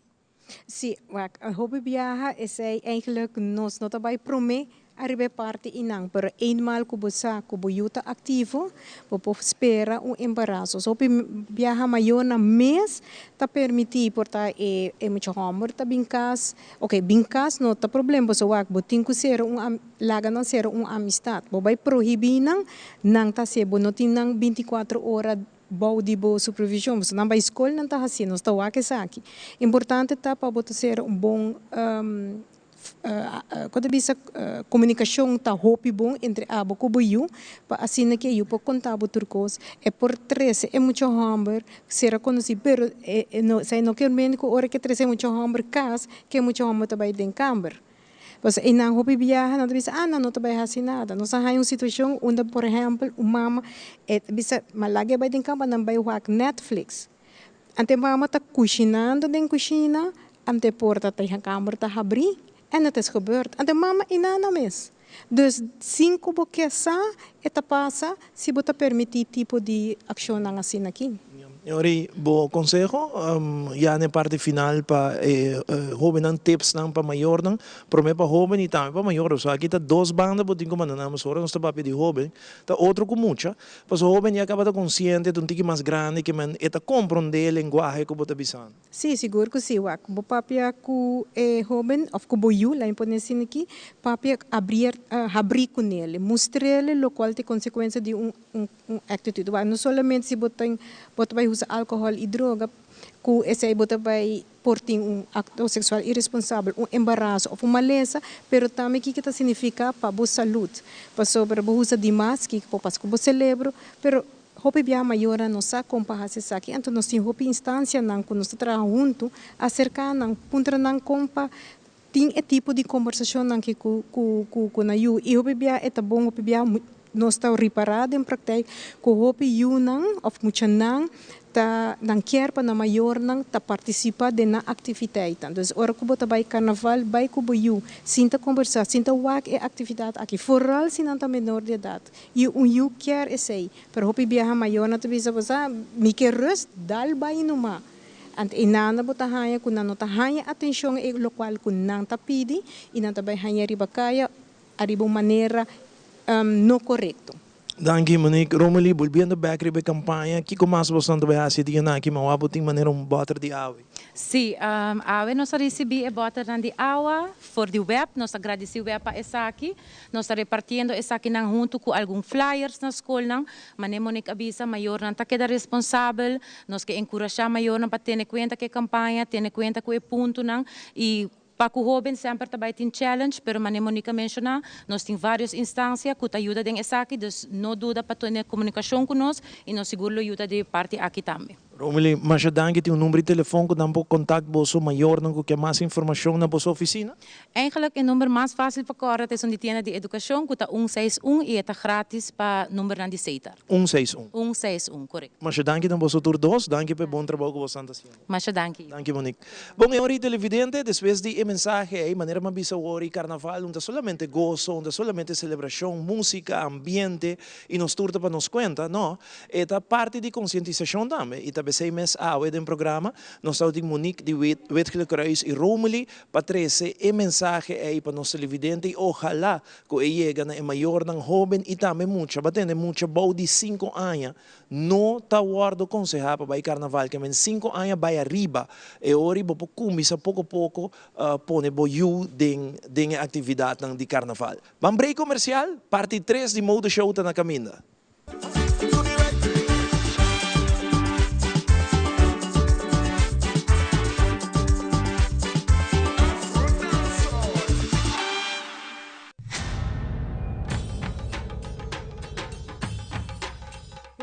Sí, wak, hopi biaha esey eigenlijk nos no ta bay prome ariba e parti eynan, pero eenmaal cu bo sa cu bo yu ta activo, bo por spera un embarazo. So hopi biaha mayornan mes ta permiti por ta e e mucha homber ta bin cas, ok, bin cas no ta problem, pasobra wak, bo tin cu cera un Laga nan sera un amistad. Bo bai prohibí nan, nan ta hasié. Bo no tin nan binticuatro ora bou di bo supervision. Pasobra nan bai skol nan ta hasié. Nos ta wak esaki. Importante ta pa bo ta sera un bon, kon ta bisa, komunikashon ta hopi bon entre abo ku bo yu, pa asina ke e yu por konta bo tur kos. E por trese e mucha hòmber sera konosí, pero e no, esei no kier mende ku ora ke trese e mucha hòmber kas, ke e mucha hòmber ta bai den kamber. Pasobra einan hopi biaha nan ta bisa, ah nan no ta bai hasi nada. Nos a haña un situashon unda por ehèmpel un mama e ta bisa ma laga e bai den kama nan bai wak Netflix. Ante mama ta kushinando den kushina, ante porta ta e kamber ta habrí en het is gebeurd. Ante mama i nana mes. Dus sin ku bo ke sa e ta pasa si bo ta permití tipo di akshonnan asina aki.
Yori, bo konseho ya na e parti final pa e hóbennan, tipsnan pa mayornan, promé pa hóben i tambe pa mayor. So aki ta dos banda bo tin ku manda nan, pasobra ora nos ta papia di hóben ta otro ku mucha, pasobra hóben ya kaba ta konsiente, ta un tiki mas grandi ke men e ta komprondé e lenguahe ku bo ta bisando.
Sí, sigur ku sí. Wak, bo papia ku e hóben òf ku bo yu, laña pone asina aki, papia abrier, habrí ku nel, mustr'el lokual ta e konsekuensia di un un un aktitut. Wak, no solamente si bo tin, bo ta bai usa alkohòl i droga, ku esei bo ta bai por tin un akto seksual iresponsabel, un embaraso òf un malesa, pero tambe kiko ta signifiká pa bo salud. Pasobra bo usa dimas, kiko por pasa ku bo selebro, pero Hopi biaha mayornan no sa kon pa hasi esaki, anto nos tin hopi instansianan ku nos ta traha huntu, aserká nan, puntra nan kon pa tin e tipo di kombersashonnan ki ku ku ku nan yu. I hopi biaha e ta bon, hopi biaha nos ta ripará den praktijk ku hopi yunan òf muchanan ta nan kier pa nan mayornan ta partisipá den nan aktiviteitnan. Dus ora ku bo ta bai karnaval, bai ku bo yu, sinta kombersá, sinta wak e aktividat aki, foral si nan ta menor di edat. I un yu kier esei, pero hopi biaha mayornan ta bisa bo sa, mi ke rust, dal bai numa. Ant e nana bo ta haña ku nan no ta haña atenshon e lokual ku nan ta pidi i nan ta bai haña riba kaya ariba un manera no korekto.
Danki Monique. Romely, bolbiendo bek riba e kampaña, kiko mas bosnan ta bai hasi e dianan aki? Mawá bo tin manera un bòter di awe.
Sí, awe nos a risibí e bòternan di awa for di web. Nos ta gradisí web pa esaki. Nos ta repartiendo esakinan huntu ku algun flyers na skolnan. Manera Monique a bisa, mayornan ta keda responsabel. Nos ke enkurashá mayornan pa tene kuenta ku e kampaña, tene kuenta ku e puntonan i pa ku hóben semper ta bai tin challenge, pero manera Monique a menshoná, nos tin vários instansia ku ta yuda den esaki, dus no duda pa tene komunikashon ku nos i nos sigur lo yuda di e parti aki tambe.
Romilly, masha danki. Tin un number di telefon ku nan por kontakt boso mayornan ku ke mas informashon na boso ofisina?
Eigenlijk e number mas fásil pa kòrda ta esun di tienda di edukashon ku ta un seis un i e ta grátis pa numbernan di Setar.
Un seis un.
Un seis un, korekto.
Masha danki na boso tur dos. Danki pa e bon trabou ku boso ta hasiendo.
Masha danki.
Danki Monique. Bon e ora televidente, despues di e mensahe ei, manera mi a bisa awor, e karnaval no ta solamente goso, no ta solamente selebrashon, músika, ambiente i nos tur ta pa nos kuenta, no, e ta parti di konsientisashon tambe i ta besei mes awe den programa nos tabatin Monique di Wit Gele Kruis i Romely pa trese e mensahe ei pa nos televidente i ojalá ku e yega na e mayornan hóben i tambe mucha, bo a tende mucha bou di sinku aña No ta wordo conseha pa bay carnaval ke men cinco aña bay ariba e ora bo por cuminsa poco poco pone bo yu den den e actividadnan di carnaval. Ban break comercial, parti tres di Mode Show ta na caminda.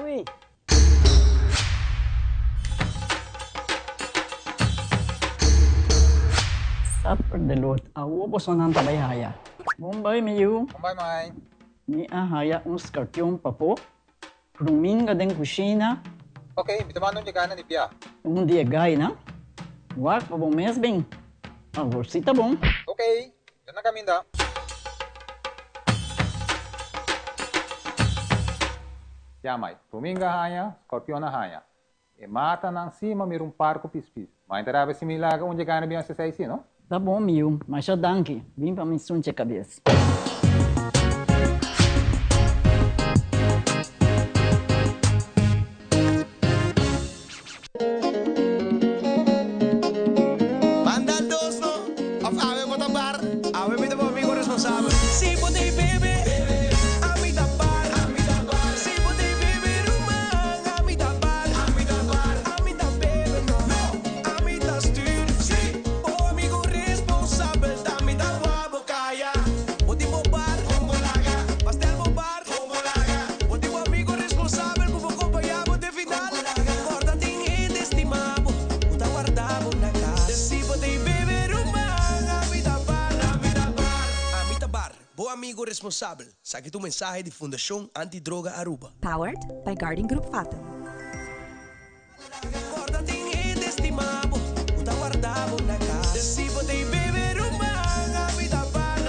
Ui. Supper de lot. Awo bosonan ta bai haya. Bon bai mi yu.
Bon bai mai.
Mi a haya un scorpion papo. Ruminga den cushina.
Ok, mi ta manda un dje na di bia.
Un di e gainan. Wak pa bo mes bin. Awor si ta bon.
Ok, mi ta na caminda. Ya mai, ruminga haña, scorpion a haña. E matanan si ma mira un par cu pispis. Mai ta rabia si mi laga un dje gana bin haci esey si, no?
Ta bon mi yu, masha danki. Bin pa mi sunche cabes.
Banda dos no, of awe bo ta bar, awe mi ta bo amigo responsabel. Si bo t'ey bebe, ami ta bar. Si bo t'ey bebe ruman, ami ta bar. Ami ta bebe no, ami ta stuur. Si bo amigo responsabel ta mi ta wou bo caya. Bo tin bo bar, pastel bo bar. Bo tin bo amigo responsabel cu bo compaña bo te final. Corda tin hende stima bo cu ta warda bo na cas. Si bo tin bebe ruman, ami ta bar. Ami ta bar, bo amigo responsabel. Saki ta un mensahe di Fundacion Anti Droga Aruba.
Powered by Guarding Group Fatum.
Corda tin hende stima bo cu ta warda bo na cas. Si bo tin bebe ruman, ami ta bar.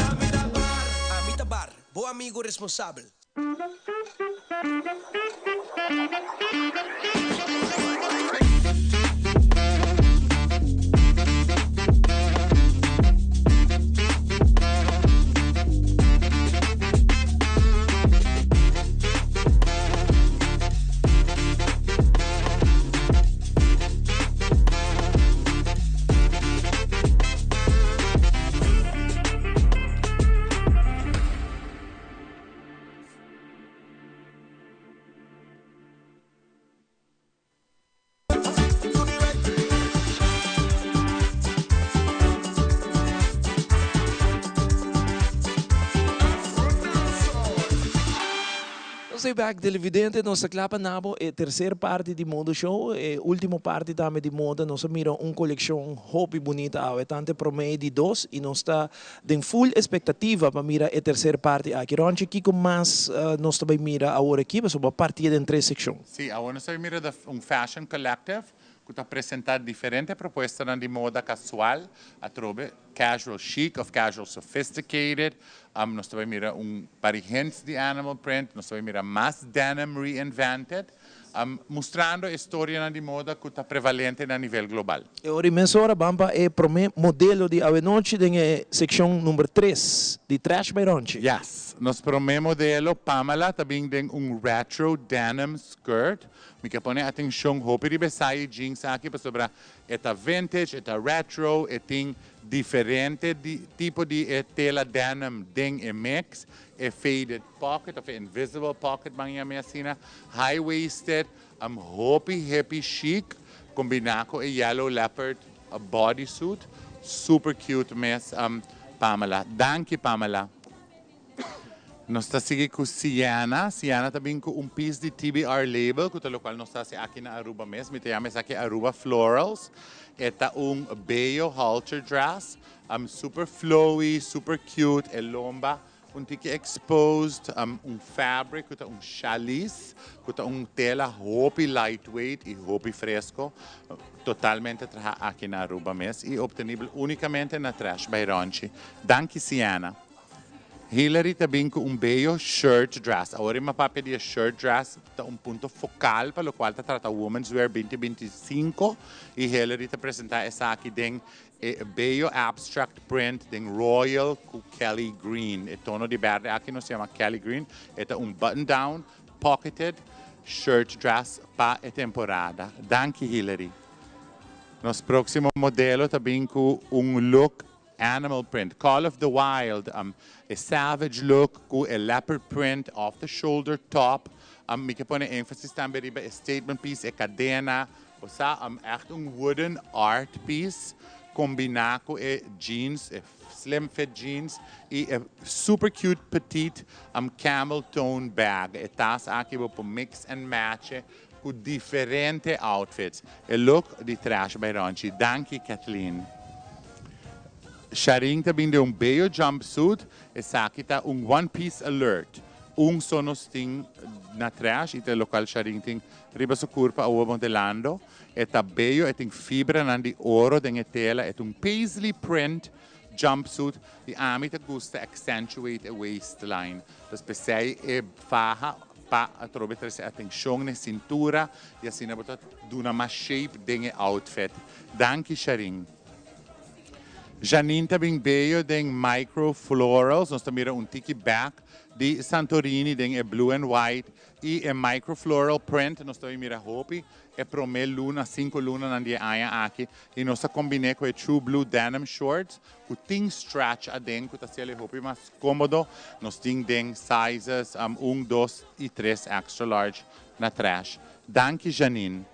Ami ta bar, bo amigo responsabel.
Nos ta bek televidente, nos ta kla pa nabo e tercer parti di Moda Show, e ultimo parti tambe di moda. Nos a mira un coleccion hopi bunita awe, tanto e prome y di dos, y nos ta Den full expectativa pa mira e tercer parti aki. Ronchi, kico mas nos ta bay mira awor aki? Pasobra bo a partia den tres seccion.
Sí, awor nos ta bay mira the un fashion collective cu ta presenta diferente propuestanan di moda casual, atrobe casual chic of casual sophisticated. Nos ta bay mira un par di hints di animal print, nos ta bay mira mas denim reinvented. Mustrando e storianan di moda cu ta prevalente na nivel global.
E ora y mesora ban pa e prome modelo di awenochi den e seccion number tres di Trash by Ronchi.
Yes, nos prome modelo, Pamela, ta bin den un retro denim skirt. Mi ke pone atencion hopi riba esai jeans aki pasobra e ta vintage, e ta retro, e tin diferente di tipo di e tela denim den e mix. E faded pocket of e invisible pocket ban yam'e asina, high waisted, hopi hippie chic, combina cu e yellow leopard body suit, super cute mes Pamela. Danki Pamela. Nos ta sigui cu Sienna. Sienna ta bin cu un piece di TBR label, cu ta locual nos ta haci aki na Aruba mes. Mi ta yama esaki Aruba Florals. E ta un bello halter dress, super flowy, super cute, e lomba un tiki exposed, un fabric cu ta un challis, cu ta un tela hopi lightweight y hopi fresco, totalmente traha aki na Aruba mes y obtenibel unicamente na Trash by Ronchi. Danki Sienna. Hillary ta bin cu un bello shirt dress. Awor e mapapia di e shirt dress ta un punto focal pa locual ta trata Women's Wear 2025 y Hillary ta presenta esaki den e bello abstract print den royal cu Kelly green. E tono di berde aki nos yama Kelly green. E ta un button down pocketed shirt dress pa e temporada. Danki, Hillary. Nos proximo modelo ta bin cu un look animal print, Call of the Wild, a savage look cu e leopard print off the shoulder top. Mi kier pone enfasis tambe riba e statement piece, e cadena, osea, echt un wooden art piece combina cu e jeans, e slim fit jeans y e super cute petite camel tone bag. E tas aki bo por mix and match cu diferente outfits. E look di Trash by Ronchi. Danki, Kathleen. Sharin tambe den un bello jumpsuit. Esaki ta un one piece alert. Un so nos tin na Trash y ta locual Sharin tin riba su curpa awo modelando. E ta bello, e tin fibra nan di oro den tela, e un paisley print jumpsuit y ami ta gusta accentuate e waistline. Dus p'esey e faha pa atrobe trece atencion na cintura y asina bo ta duna mas shape den e outfit. Danki, Sharin. Janine tambe bello den micro florals. Nos ta mira un tiki back di Santorini den e blue and white y e micro floral print. Nos ta mira hopi e prome luna, 5 luna nan di aña aki y nos a combina cu e true blue denim shorts cu tin stretch aden cu ta haci hopi mas comodo. Nos tin den sizes 1, 2 y 3 extra large na Trash. Danki, Janine.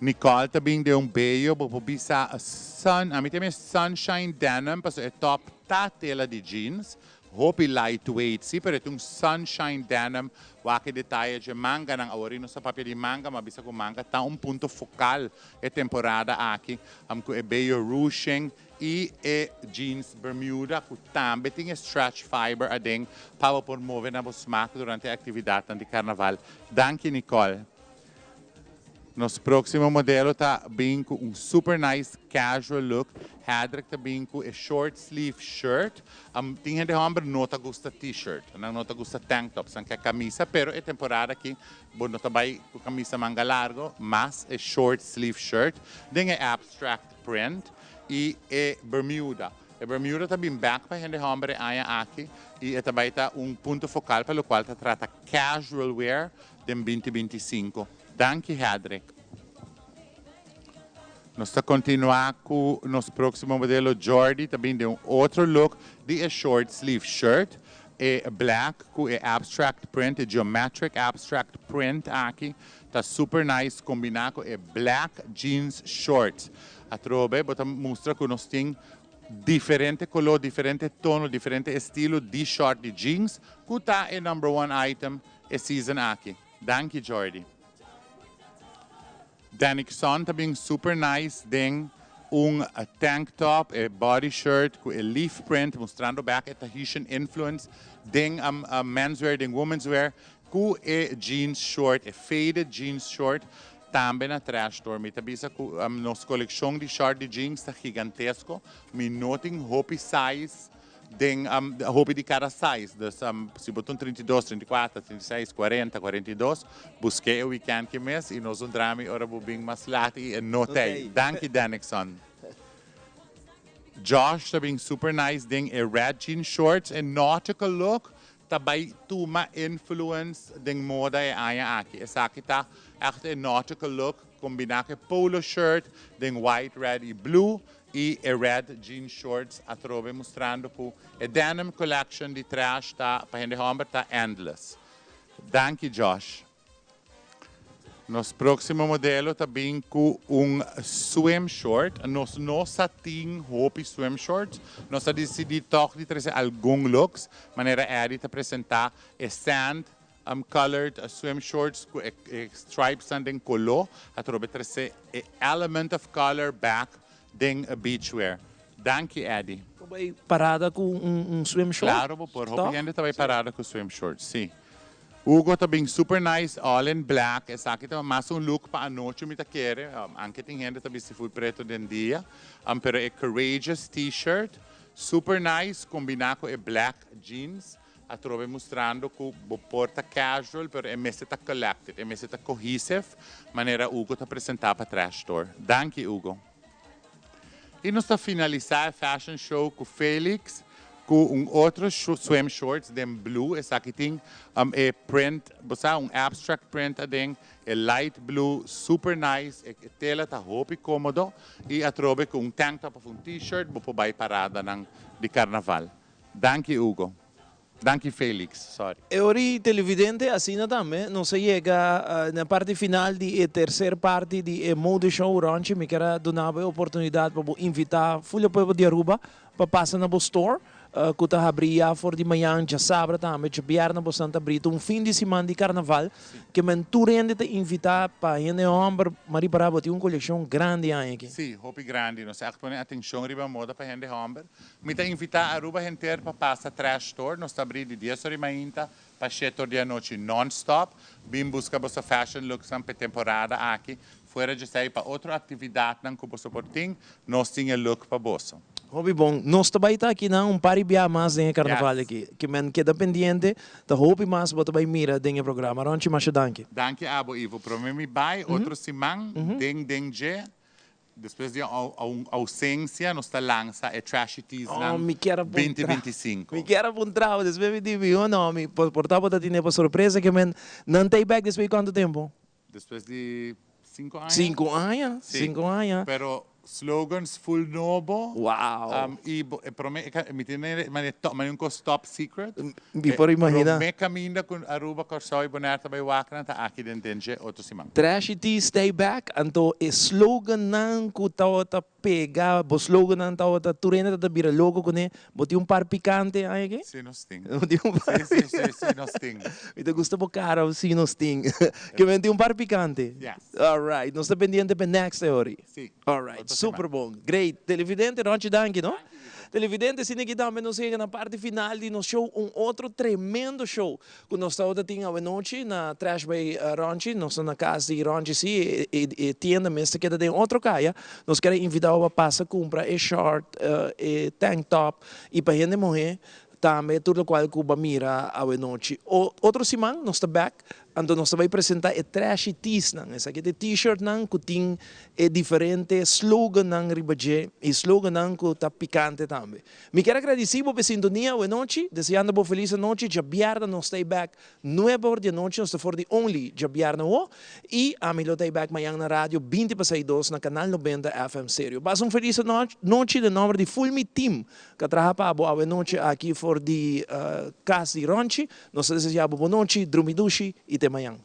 Nicole tambe den un bello, bo bisa sun, ami tin sunshine denim, paso e top ta tela di jeans, hopi lightweight, si, pero e un sunshine denim, wak e detaye di manga nan awor nos papia di manga, ma bisa cu manga ta un punto focal e temporada aki, cu e bello ruching y e jeans Bermuda, cu tambe tin stretch fiber aden, pa por move na smaak durante e actividad di carnaval. Danki, Nicole. Nos proximo modelo ta bin cu un super nice casual look. Hedrick ta bin cu e short sleeve shirt. Tin hende homber no ta gusta t-shirt, no, no ta gusta tank tops, nan kier camisa, pero e temporada aki, bo no ta bay cu camisa manga largo, mas e short sleeve shirt, den e abstract print y e Bermuda. E Bermuda ta bin back pa hende homber aña aki y e tambe ta un punto focal pa locual ta trata casual wear den 2025. Danki, Hedrick. Nos ta continua cu nos proximo modelo, Jordi, tambe den un otro look di e short sleeve shirt, e black cu e abstract print, e geometric abstract print aki, ta super nice combina cu e black jeans shorts. Atrobe, bo ta mustra cu nos tin diferente color, diferente tono, diferente estilo di short di jeans, cu ta e number one item e season aki. Danki, Jordi. Danixon tambe super nice den un tank top, e body shirt cu e leaf print, mustrando back e Tahitian influence, den menswear, den women's wear, cu e jeans short, e faded jeans short, tambe na Trash Store. Mi ta bisa cu nos coleccion di short di jeans ta gigantesco. Mi no tin hopi size den hopi di cada size. Dus si bo ta 32, 34, 36, 40, 42, busca e weekend aki mes y nos un drami ora bo bin mas laat y no t'ey. Danki, Danixon. Josh tambe super nice den e red jean shorts e nautical look, tambe tuma influence den moda e aña aki. Esaki ta echt e nautical look combina cu polo shirt den white, red y blue y e red jean shorts, atrobe mustrando cu e denim collection di Trash ta pa hende homber ta endless. Danki, Josh. Nos próksimo modelo ta bin ku un swim short. Nos no sa tin hopi swim shorts. Nos a disidí tòg di trese algun looks, manera Eddie ta presentá e sand colored swim shorts ku e stripesnan den koló. Atrobe trese e element of color back den beachwear. Danki Eddie.
Bo bai parada ku un swim short?
Klaro bo por. Hopi hende ta bai parada ku swim shorts, si. Hugo ta bin super nice all in black esaki ta mas un look pa anochi mi ta kere anke tin hende ta bisti full preto den dia pero e courageous t-shirt super nice combina cu e black jeans atrobe mustrando cu bo por ta casual pero e mester ta collected e mester ta cohesive manera Hugo ta presenta pa Trash Store danki Hugo. Y nos ta finalisa e fashion show cu Felix cu un otro swim shorts den blue. Esaki tin e print, bo sa, un abstract print aden, e light blue, super nice, e tela ta hopi comodo y atrobe cu un tank top of un t-shirt bo por bay paradanan di carnaval. Danki Hugo. Danki Felix, sorry.
E ora y televidente asina tambe nos a yega na parti final di e tercer parti di e mode show Ronchi mi kier a duna bo e oportunidad pa bo invita full e pueblo di Aruba pa pasa na bo store cu ta habri ya for di mañan djasabra tambe djabièrnè bosan ta habri ta un fin di siman di carnaval ke men tur hende ta invita pa hende homber ma ripara bo tin un coleccion grandi aña aki.
Si, hopi grandi. Nos a pone atencion riba moda pa hende homber. Mi ta invitá Aruba henter pa pasa Trash Store. Nos ta abrí di dies or di mainta pa shete or di anochi non-stop. Bin buska boso fashion looksnan p'e temporada aki. Fuera djesei pa otro aktividatnan ku boso por tin, nos tin e look pa boso.
Hopi bon. Nos ta bai ta akinan un par di bia mas den e karnaval aki. Ke men keda pendiente, ta hopi mas bo ta bai mira den e programa. Ronchi, masha danki.
Danki abo, Ivo. Prome mi bai otro siman den den dje. Despues di un ausencia nos ta lansa e Trashy Tees-nan
Oh, mi kier a puntra.
2025.
Mi kier a puntra bo, despues mi di mi oh no, mi por por tabata tine pa sorpresa ke men nan ta bek despues di cuanto tempo?
Despues di cinco aña.
Cinco aña,
Si.
cinco aña.
Pero slogans full nobo.
Wow.
Y bo e prome mi tene mane top mane un cos top secret.
Mi por imagina.
E prome caminda cu Aruba, Corsou y Bonaire ta bay wak nan ta aki den den dje otro siman.
Trashy Tea stay back anto e slogannan cu tawata pega bo slogannan tawata tur hende ta bira loco cune bo tin un par picante aña aki?
Si nos tin.
Bo tin un par
Si si si si nos tin.
Mi ta gusta bo cara si nos tin. Ke men tin un par picante?
Yes.
Alright nos ta pendiente pa e next e ori.
Si.
Alright super bon great televidente Ronchi danki no. Televidente asina aki tambe nos yega na parti final di nos show un otro tremendo show Ku nos tabata tin awenochi na Trash by Ronchi, nos ta na kas di Ronchi si, e tienda mes ta keda den otro kaya. Nos kier a invita bo pa pasa kumpra e short, e tank top i pa hende muhé tambe tur lokual ku bo a mira awenochi. Otro siman nos ta bèk, anto nos ta bai presenta e Trashy Teesnan. Esaki ta e t-shirtnan ku tin e diferente slogannan riba dje i slogannan ku ta pikante tambe. Mi kier a gradisí bo p'e sintonia awe nochi, deseando bo felis anochi, djabièrnè nos ta ei bèk nuebe or di anochi, nos ta for di only djabièrnè awo, i ami lo ta ei bèk mañan na radio binti pa sei dos na Canal nobenta FM Stereo. Pasa un felis anochi den nòmber di full mi team ku a traha pa bo awe nochi aki for di kas di Ronchi, nos ta deseá bo bon nochi, drumi dushi i te mañan.